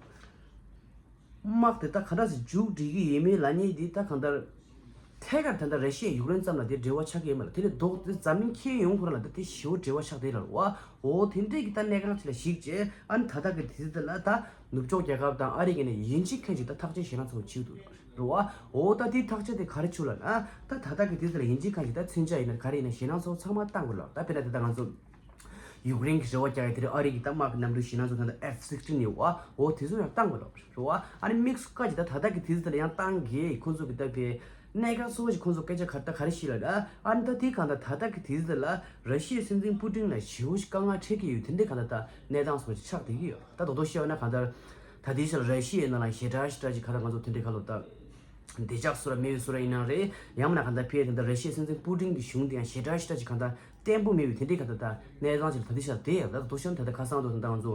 དམག་དེ་ད་ག་འདྲ་སེ་མཇུག་སྒྲིལ་གྱི་ཡིན་མིན་ལབ་མཁན་དེ་ད་གང་ལྟར། ཐད་ཀར་ད་ལྟ་ར་ཤི་ཡ་ཡུཀ་རེན་ཙམ་ལ་དེ་འབྲེལ་བ་ཆགས་ཀྱི་ཡོད་མ་རེད། དེ་ལས་ལྡོག་སྟེ་འཛམ་གླིང་ཁྱོན་ཡོངས་ཁོ་རང་ལ་ད་དེ་ཞེ་པོ་འབྲེལ་བ་ཆགས་བསྡད་ལ་རེད་བ། འོ་དེ་འདྲས་ཀྱི་ད་གནད་འགག་ཅིག་ལ་གཞིགས་བྱས་ཨ་ནི་ད་ལྟ་གི་དུས་ཚོད་ལ་ད་ནུབ་ཕྱོགས་རྒྱལ་ཁབ་དང་ཨ་རི་གི་ནས་ཡིན་གཅིག་མཁན་གཅིག་ད་ཐག་གཅོད་ཞེད་སྣང་ཚ་པོ་བྱེད་ཀྱི་འདུག་རེད་བ། འོ་ད་དེའི་ཐག་གཅོད་དེ་ག་རེ་བྱུང་ལབ་ན་ད་ད་ལྟ་གི་དུས་ཚོད་ལ་ཡིན་གཅིག་མཁན་གཅིག་ད་མཚོན་ཆ་ཡིན་ན་ག་རེ་ཡིན་ན་ཞེད་སྣང་ཚ་པོ་ཚང་མ་བཏང་དགོས་ལབ། ད་དཔེར་ན་ད་ལྟ་ང་ཚོ་ཡུཀ་རེན་གྱི་རེ་བ་རྒྱག་ཡ་དེ་རེད། ཨ་རི་གི་ད་དམག་གི་གནམ་གྲུ་ཞེད་སྣང་ཚ་པོ་ད་ལྟ་ཨེཕ་སིགས་ཊིན་ཡོད་བ། འོ་དེ་ཚོ་ཡང་བཏང་དགོས་ལབ་རེད་བ། ཨ་ནི་དམིགས་སུ་བཀར་གྱི་ད་ད་ལྟ་གི་དུས་ཚོད་ལ་ཡང་བཏང་གི་ཁོ་ཚོ་གི་ད་དཔེ་གནད་འགག་གཙོ་བོ་ཞིག་ཁོང་ཚོ་སྐད་ཆ་ག་ད་ག་རེ་ཞིག་ལབ་ན། ཨ་ནི་ད་དེའི་གང་ལྟར་ད་ལྟ་གི་དུས་ཚོད་ལ་ར་ཤི་ཡའི་སྲིད་འཛིན་པུ་ཏིན་ལ་ཞེ་པོ་ཞིག་དཀའ་ངལ་འཕྲད་ཀྱི་ཡོད། དེ་འདྲའི་གང་ལྟར་ད་གནས་སྟངས་སོགས་ཤིག་ཆགས་བསྡད་ཀྱི་ཡོད། ད་རྡོག་རྡོག་བཤད་པ་ན་གང་ལྟར་ད་ལྟའི་ཆར་ར་ཤི་ཡའི་ནང་ལ་ཞེ་དྲག་ཞེ་དྲག་ཅིག་གང་ལྟར་ང་ཚོ་དེ་འདྲའི་ཁ་ལོ་ད་བདེ་འཇགས་བཟོ་འདྲ་མེད་པའི་བཟོ་འདྲ་ཡིན་ན་རེད། ཡང་མིན་ན་གང་ལྟར་ཕར་ད་ལྟ་ར་ཤི་ཡའི་སྲིད་འཛིན་པུ་ཏིན་གྱི་གཞུང་དེ་ཡང་ཞེ་དྲག་ཞེ་དྲག་ཅིག་གང་ལྟར་བརྟན་པོ་མེད་པའི་དེ་འདྲའི་གང་ལྟར་ད་གནས་སྟངས་ཅིག་ད་ལྟའི་ཆར་བསྡད་ཡོད། ད་རྡོག་རྡོག་བཤད་ན་ད་ལྟ་ཁ་སང་དུ་ད་ལྟ་ང་ཚོ་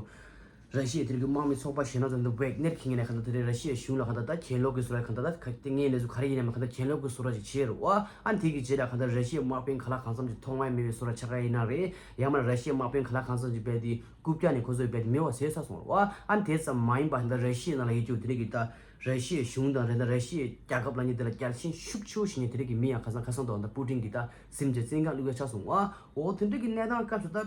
ར་ཤི་ཡའི་དེ་རིང་གི་དམག་མི་ཚོགས་པ་ཞེད་སྣང་ཚ་པོ་ཝེག་ནེར་གྱི་ངོས་ནས་གང་ལྟར་དེ་རིང་ར་ཤི་ཡའི་གཞུང་ལ་གང་ལྟར་ད་གྱེན་ལོག་གི་བཟོ་འདྲ་གང་ལྟར་ད་ག་དེ་ངའི་གནས་ཚུལ་ག་རེ་ཡིན་ནའི་མ་གང་ལྟར་གྱེན་ལོག་གི་བཟོ་འདྲ་ཅིག་བྱས་རེད་བ། ཨ་ནི་དེ་གི་རྗེས་ལ་གང་ལྟར་ར་ཤི་ཡའི་དམག་དཔོན་ག་ལ་གང་འཚམ་ཅིག་ཐོག་མ་མེད་པའི་བཟོ་འདྲ་ཆགས་ཀྱི་ཡིན་ན་རེད། ཡང་མིན་ན་ར་ཤི་ཡའི་དམག་དཔོན་ག་ལ་གང་འཚམ་ཅིག་རྦད་དེ་རྐུབ་བཀྱག་ནས་ཁོ་ཚོས་རྦད་དེ་མེད་པ་བཟོས་ཚར་སོང་རེད་བ། ཨ་ནི་དེ་ཙམ་མ་ཡིན་པ་ད་ལྟ་ར་ཤི་ཡའི་ནང་ལ་ཡོད་རྒྱུ་དེ་རིང་གི་ད་ར་ཤི་ཡའི་གཞུང་དང་རེད་ད་ར་ཤི་ཡའི་རྒྱལ་ཁབ་ལབ་མཁན་དེ་ལ་རྒྱལ་ཞེན་ཤུགས་ཆེ་བོ་བྱེད་མཁན་དེ་རིང་གི་མི་ཡང་ཁ་སང་ཁ་སང་དུ་ད་ལྟ་པུ་ཏིན་གྱི་ད་སེམས་ཅན་བཙན་ཁང་བླུག་ཡ་ཆགས་སོང་བ། འོ་དེ་འདྲ་གི་གནས་སྟངས་སྐབས་སུ་ད་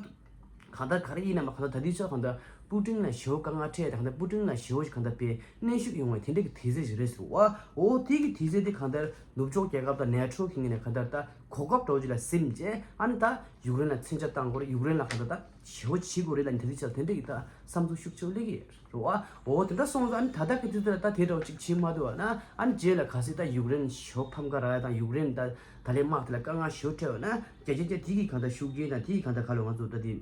གང་ལྟར་ག་རེ་ཡིན་ནའི་མ་གང་ལྟར་ད་ལྟའི་ཆར་གང་ལྟར་པུ་ཏིན་ལ་ཞེ་པོ་དཀའ་ངལ་འཕྲད་ཡ་ད་གང་ལྟར་པུ་ཏིན་ལ་ཞེ་པོ་ཞིག་གང་ལྟར་དཔེ་གནོན་ཤུགས་ཡོང་བའི་དེ་འདྲ་གི་དུས་ཚོད་ཞིག་རེད་ཟེར་བ། འོ་དེ་གི་དུས་ཚོད་དེ་གང་ལྟར་ནུབ་ཕྱོགས་རྒྱལ་ཁབ་དང་ནེ་ཊོ་གི་ངོས་ནས་གང་ལྟར་ད་གོ་སྐབས་འདྲ་བོ་ཅིག་ལ་སེམས་བྱས་ཨ་ནི་ད་ཡུཀ་རེན་ལ་མཚོན་ཆ་བཏང་དགོས་རེད། ཡུཀ་རེན་ལ་གང་ལྟར་ད་ཞེ་པོ་བྱེད་དགོས་རེད་ལབ་ནས་དེ་འདྲ་ཆགས་དེ་འདྲ་གི་ད་བསམ་ཚུལ་ཤུགས་ཆེ་བོ་སླེབས་ཀྱི་ཡོད་རེད་བ། འོ་དེ་འདྲ་སོང་ཙང་ཨ་ནི་ད་ལྟ་གི་དུས་ཚོད་ལ་ད་དེ་འདྲ་བོ་ཅིག་བྱེད་མ་ཐུབ་པ་ན་ཨ་ནི་རྗེས་ལ་གལ་སྲིད་ད་ཡུཀ་རེན་ཞེ་པོ་ཕམ་ཁ་རག་ཡ་དང་ཡུཀ་རེན་ད་ད་ལན་དམག་དེ་ལ་དཀའ་ངལ་ཞེ་པོ་འཕྲད་པ་ན་བརྒྱ་ཆ་བརྒྱ་དེ་གི་གང་ལྟར་ཤུགས་རྐྱེན་དང་དེ་གི་གང་ལྟར་ག་ལ་ང་ཚོ་ད་དེ་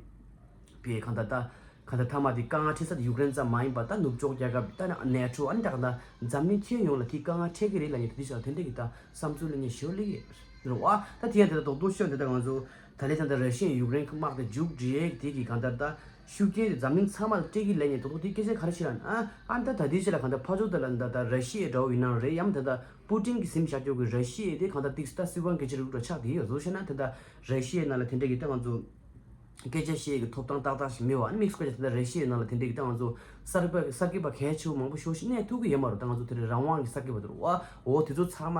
པའི་གང་ལྟར་ད་གང་ལྟར་མཐའ་མ་དེ་དཀའ་ངལ་འཕྲད་ས་དེ་ཡུཀ་རེན་ཙམ་མ་ཡིན་པར་ད་ནུབ་ཕྱོགས་རྒྱལ་ཁབ་ད་ནི་ནེ་ཊོ་ཨ་ནི་ད་གང་ལྟར་འཛམ་གླིང་ཁྱོན་ཡོངས་ལ་དེ་དཀའ་ངལ་འཕྲད་ཀྱི་རེད་ལབ་ནས་དེ་དུས་ཤར་དེ་འདྲ་གི་ད་བསམ་ཚུལ་ལ་ཉེ་ཞེ་པོ་སླེབས་ཀྱི་རེད་བ། ད་དེ་ཡང་དེ་ལྟར་རྡོག་རྡོག་ཤོད་དེ་ད་ང་ཚོ་ད་ལན་ད་ལྟ་ར་ཤི་ཡ་ཡུཀ་རེན་གྱི་དམག་དེ་མཇུག་སྒྲིལ་དེ་གི་གང་ལྟར་ད་ཤུགས་རྐྱེན་དེ་འཛམ་གླིང་ཚང་མ་ལ་སྤྲད་ཀྱི་ལབ་ནས་རྡོག་རྡོག་དེ་སྐད་ཆ་ག་རེ་བཤད་ལབ་ན། ཨ་ད་ད་དེའི་ཆེད་ལ་གང་ལྟར་ཕར་ཕྱོགས་དེ་ལ་ད་ད་ར་ཤི་ཡའི་འདྲ་བོ་ཡིན་ན་རེད། ཡང་ད་ད་པུ་ཏིན་གྱི་སེམས་བཞག་རྒྱུ་གི་ར་ཤི་ཡའི་དེ་གང་ལྟར་ཏིག་ད་སྲིད་དབང་སྒེར་གཅོད་རིགས་འདྲ་ཆགས་བསྡད་ཡོད། བཟོ་བཤད་ན་ད་ད་ར་ཤི་ཡའི་ནང་ལ་དེ་འདྲ་གི་ད་ང་ཚོ་སྐད་ཆ་བཤད་ཀྱི་ཐོབ་ཐང་ཏག་ཏག་ཞིག་མེད་པ། ཨ་ནི་དམིགས་སུ་བཀར་ཏེ་ད་ལྟ་ར་ཤི་ཡའི་ནང་ལ་དེ་འདྲའི་གི་ད་ང་ཚོ་གསར་པ་གསར་སྐྱེས་པ་གལ་ཆེ་བོ་མང་པོ་ཤོར་ཞིག་གནས་ཐུབ་ཀྱི་ཡོད་མ་རེད། ད་ང་ཚོ་དེ་རིང་རང་དབང་གི་གསར་སྐྱེས་པ་དེ་རེད་བ། འོ་དེ་ཚོ་ཚང་མ་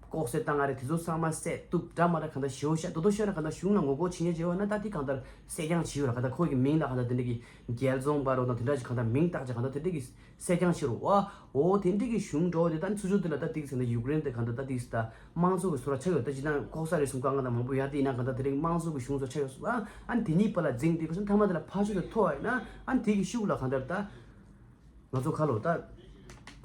ལྐོག་ཟ་བཏང་ང་རེད། དེ་ཚོ་ཚང་མ་བསད་གཏུབ་འདྲ་མ་འདྲ་གང་ལྟར་ཞེ་པོ་ཤ་རྡོག་རྡོག་ཤོད་ན་གང་ལྟར་གཞུང་ལ་ངོ་རྒོལ་བྱེད་མཁན་བྱེད་པ་ན་ད་དེ་གང་ལྟར་བསད་རྐྱང་བྱེད་ཡོད་ར། གང་ལྟར་ཁོ་གི་མིང་ལ་གང་ལྟར་དེ་འདྲ་གི་རྒྱལ་རྫོང་པ་རོ་དང་དེ་འདྲ་ཞིག་གང་ལྟར་མིང་བཏགས་བྱས་གང་ལྟར་དེ་འདྲ་གི་བསད་རྐྱང་བྱེད་རོ་བ། འོ་དེ་འདྲ་གི་གཞུང་འགྲོ་དེ་ད་ཚུར་ཕྱོགས་དེ་ལ་ད་ཏིག་ཟེར་ན་ཡུཀ་རེན་དེ་གང་ལྟར་ད་ཏིག་ཟེར་ད། དམངས་གཙོ་གི་བཟོ་འདྲ་ཆགས་ཡོད། ད་ཅི་ན་ལྐོག་ཟ་རེད་གསུངས་དཀའ་ངལ་དང་མང་པོ་ཡོད་དེ་ཡིན་ན་གང་ལྟར་དེ་རིང་དམངས་གཙོ་གི་གཞུང་བཟོ་འདྲ་ཆགས་ཡོད་སོང་། ཨ་ཨ་ནི་དེ་གཉིས་བར་ལ་འཛིང་དེ་གོ་སོང་མཐའ་མ་དེ་ལ་ཕར་ཕྱོགས་དེ་ཐོབ་པ་ཡིན་ན་ཨ་ནི་དེ་གི་ཤུགས་ལ་གང་ལྟར་ད་ང་ཚོ་ཁ་ལོ་ད་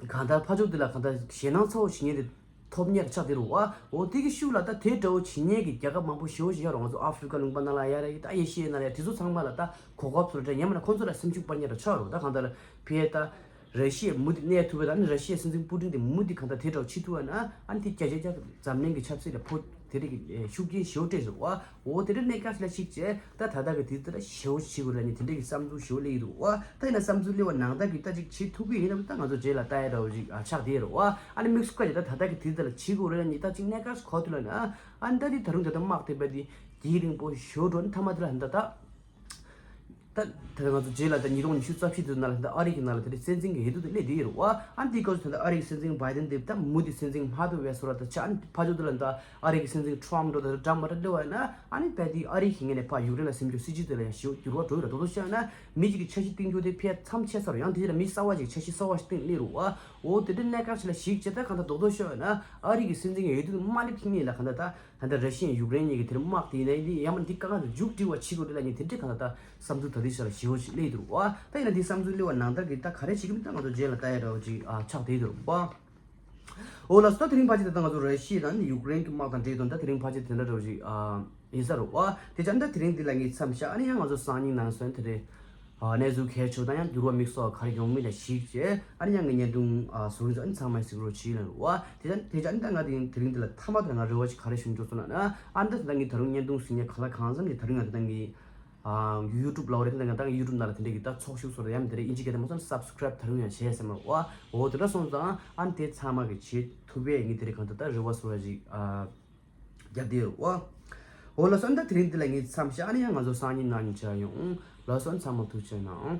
གང་ལྟར་ཕར་ཕྱོགས་དེ་ལ་གང་ལྟར་ཞེད་སྣང་ཚ་བོ་བྱེད་མཁན་དེ་ཐོབ་མཁན་ཆགས་དེ་རུ་བ། འོ་དེ་གི་ཤུགས་ལ་ད་དེ་འདྲ་བོ་བྱེད་མཁན་གི་རྒྱལ་ཁབ་མང་པོ་ཞེ་པོ་ཞིག་ཡོད་རེད། ང་ཚོ་ཨ་ཧྥི་རི་ཀ་ལུང་པ་ནང་ལ་ཡོད་རེད། ད་ཨེ་ཤི་ཡའི་ནང་ལ་ཡོད་རེད། དེ་ཚོ་ཚང་མ་ལ་ད་གོ་སྐབས་ཚོ་རེད་དྲ་ཡང་མིན་ན་ཁོང་ཚོ་ལ་སེམས་ཤུགས་སྤར་མཁན་འདྲ་ཆགས་རེད། ད་གང་ལྟར་ཕར་ད་ར་ཤི་ཡས་མུ་མཐུད་གནས་ཐུབ་པ་དང་ཨ་ནི་ར་ཤི་ཡའི་སྲིད་འཛིན་པུ་ཏིན་དེ་མུ་མཐུད་གང་ལྟར་དེ་འདྲ་བྱེད་ཐུབ་པ་ན་ཨ་ནི་དེ་བརྒྱ་ཆ་བརྒྱ་འཛམ་གླིང་གི་ཆབ་སྲིད་ལ་ཕོ་དེ་རིགས་ཀྱི་ཤུགས་རྐྱེན་ཞེ་པོ་སྤྲད་ཟེར་བ། འོ་དེ་འདྲ་གནད་འགག་ཞིག་ལ་གཞིགས་བྱས་ད་ད་ལྟ་གི་དུས་ཚོད་ལ་ཞེ་པོ་བྱེད་དགོས་རེད་ནི་དེ་འདྲ་གི་བསམ་ཚུལ་ཞེ་པོ་སླེབས་ཀྱི་འདུག་བ། ད་ཡིན་ན་བསམ་ཚུལ་སླེབས་པ་ནང་ལྟར་གྱི་ད་ཅིག་བྱེད་ཐུབ་ཀྱི་ཡིན་ན་ད་ང་ཚོ་རྗེས་ལ་ལྟ་ཡ་འདྲ་བོ་ཞིག་ཆགས་བསྡད་རེད་བ། ཨ་ནི་དམིགས་སུ་བཀར་གྱི་ད་ད་ལྟ་གི་དུས་ཚོད་ལ་བྱེད་དགོས་རེད་ནི་ད་ཅིག་གནད་འགག་ཞིག་གོ་ཐུབ་ལ་ན་ཨ་ནི་ད་དེ་ད་རུང་ད་ལྟ་དམག་དེ་བས་དེ་རྒྱས་རིང་པོ་ཞེ་པོ་འགྲོ་ནི་མཐའ་མ་དེ་ལ་ད་ད། ད་དེ་ང་ཚོ་རྗེས་ལ་ད་ཉིས་སྟོང་ཉི་ཤུ་རྩ་བཞི་དུས་ནང་ལ་ད་ཨ་རི་གི་ནང་ལ་དེ་འདྲའི་བཙན་འཛིན་གྱི་འོས་བསྡུ་དེ་སླེབས་ཡོད་རེད་བ། ཨ་ནི་དེའི་སྐབས་སུ་ད་ལྟ་ཨ་རི་གི་སྲིད་འཛིན་བྷའི་ཌེན་དེ་ད་མུ་མཐུད་སྲིད་འཛིན་མ་གཏོགས་པའི་བཟོ་འདྲ་ད་ཆ། ཨ་ནི་ཕར་ཕྱོགས་དེ་ལ་ད་ཨ་རི་གི་སྲིད་འཛིན་ཊམ་འདྲ་ད་འདྲ་མ་འདྲ་སླེབས་པ་ཡིན་ན་ཨ་ནི་རྦད་དེ་ཨ་རི་གི་ངོས་ནས་ཕར་ཡུཀ་རེན་ལ་སེམས་ཤུགས་སྲིད་ཇུས་དེ་ལ་ཡང་ཞེ་པོ་འགྱུར་བ་འགྲོ་ཡོད་རེད། རྡོག་རྡོག་བཤད་ན་མི་གཅིག་གི་འཆར་གཞི་བཏིང་རྒྱུ་དེ་ཕལ་མཚམས་ཆད་ཚར་རེད། ཡང་དེ་ལ་མི་གསར་བ་ཅིག་འཆར་གཞི་གསར་བ་ཞིག་བཏིང་སླེབས་རེད་བ། འོ་དེ་འདྲའི་གནད་འགག་ཞིག་ལ་གཞིགས་བྱས་ད་གང་ལྟར་རྡོག་རྡོག་བཤད་ན་ཨ་རི་གི་སྲིད་འཛིན་གྱི་འོས་བསྡུ་མ་སླེབས་ཐིང་ངེ་ལ་གང་ལྟར་ད། ད་ལྟ་ར་ཤི་ཡ་ཡུཀ་རེན་གཉིས་ཀྱི་དེར་དམག་དེ་ཡིན་ན་ཡིན་དེ་ཡང་མིན་དེ་དཀའ་ངལ་དུ་མཇུག་སྒྲིལ་བ་བྱེད་དགོས་རེད་ལབ་མཁན་དེ་འདྲའི་གང་ལྟར་བསམ་ཚུལ་ད་ལྟའི་ཆ་ལ་ཞེ་པོ་ཞིག་སླེབས་འདུག་བ། ད་ཡིན་ན་དེ་བསམ་ཚུལ་སླེབས་པ་ནང་ལྟར་གྱི་ད་ག་རེ་བྱེད་ཀྱི་མིན་ད་ང་ཚོ་རྗེས་ལ་ལྟ་ཡ་འདྲ་བོ་ཅིག་ཨ་ཆགས་བསྡད་འདུག་བ། འོ་ལགས་སོ། ད་དེ་རིང་ཕལ་ཆེར་ད་ལྟ་ང་ཚོ་ར་ཤི་ཡ་དང་ཡུཀ་རེན་གྱི་དམག་དང་འབྲེལ་དོན་ད་དེ་རིང་ཕལ་ཆེར་དེ་འདྲ་འདྲ་བོ་ཅིག་ཨ་ཡིན་ས་རེད་བ། དེ་ཙང་ད་དེ་རིང་འདི་ལ་ངས་མཚམས་བཞག་ཨ་ནི་ཡང་ང་ཚོ་སང་ཉིན་ནང་སོན་དེ་རེད། ཨ་གནས་ཚུལ་གལ་ཆེ་བ་དང་ཡང་འགྱུར་བ་དམིགས་བསལ་ག་རེ་ཡོང་མིན་ལ་གཞིགས་བྱས་ཨ་ནི་ཡང་ངས་བརྙན་ཐུང་ཨ་བཟོ་རིན་ཚོ་ཨ་ནི་ཚང་མ་གཟིགས་རོགས་བྱེད་ལབ་རེད་བ། དེ་ཙང་དེ་ཙང་ཨ་ནི་ད་ང་དེ་དེ་རིང་འདི་ལ་མཐའ་མ་དེ་ལ་ང་རེ་བ་ཅིག་ག་རེ་ཞུ་འཇོག་སོང་ལབ་ན་ཨ་ནི་ད་ད་ངས་ད་རུང་བརྙན་ཐུང་གཟིགས་མཁན་གང་ལ་གང་འཚམ་གྱིས་ད་རུང་ཡང་ད་ད་ངས་ཨ་ཡུ་ཊུབ་ལབ་རེད། ད་ང་ད་ཡུ་ཊུབ་ནང་ལ་དེ་འདྲ་གི་ད་ཚོགས་ཞུགས་སོགས་ཡང་དེ་འདྲ་ཨིན་ཇི་སྐད་དེ་མ་སོང་ན་སབ་སི་ཀ་རེབ་ད་རུང་ཡང་བྱས་ཟེར་མ་རེད་བ། འོ་དེ་འདྲ་སོང་ཙང་ཨ་ནི་དེ་ཚང་མ་གི་བྱེད་ཐུབ་པས་ངས་དེ་རིང་གང་ལྟར་ད་རེ་བ་བཟོ་ར་ཅིག་ཨ། རྒྱབ་བསྡད་ཡོད་རེད་བ། འོ་ལགས་སོ། ཨ་ནི་ད་དེ་རིང་འདི་ལ་ངས་མཚམས་བཞག་ཨ་ནི་ཡང་ང་ཚོ་སང་ཉིན་གནངས་ཉིན་མཇལ་ཡོང་། ལགས་སོ། ཨ་ནི་ཚང་མ་ཐུགས་རྗེ་གནང་།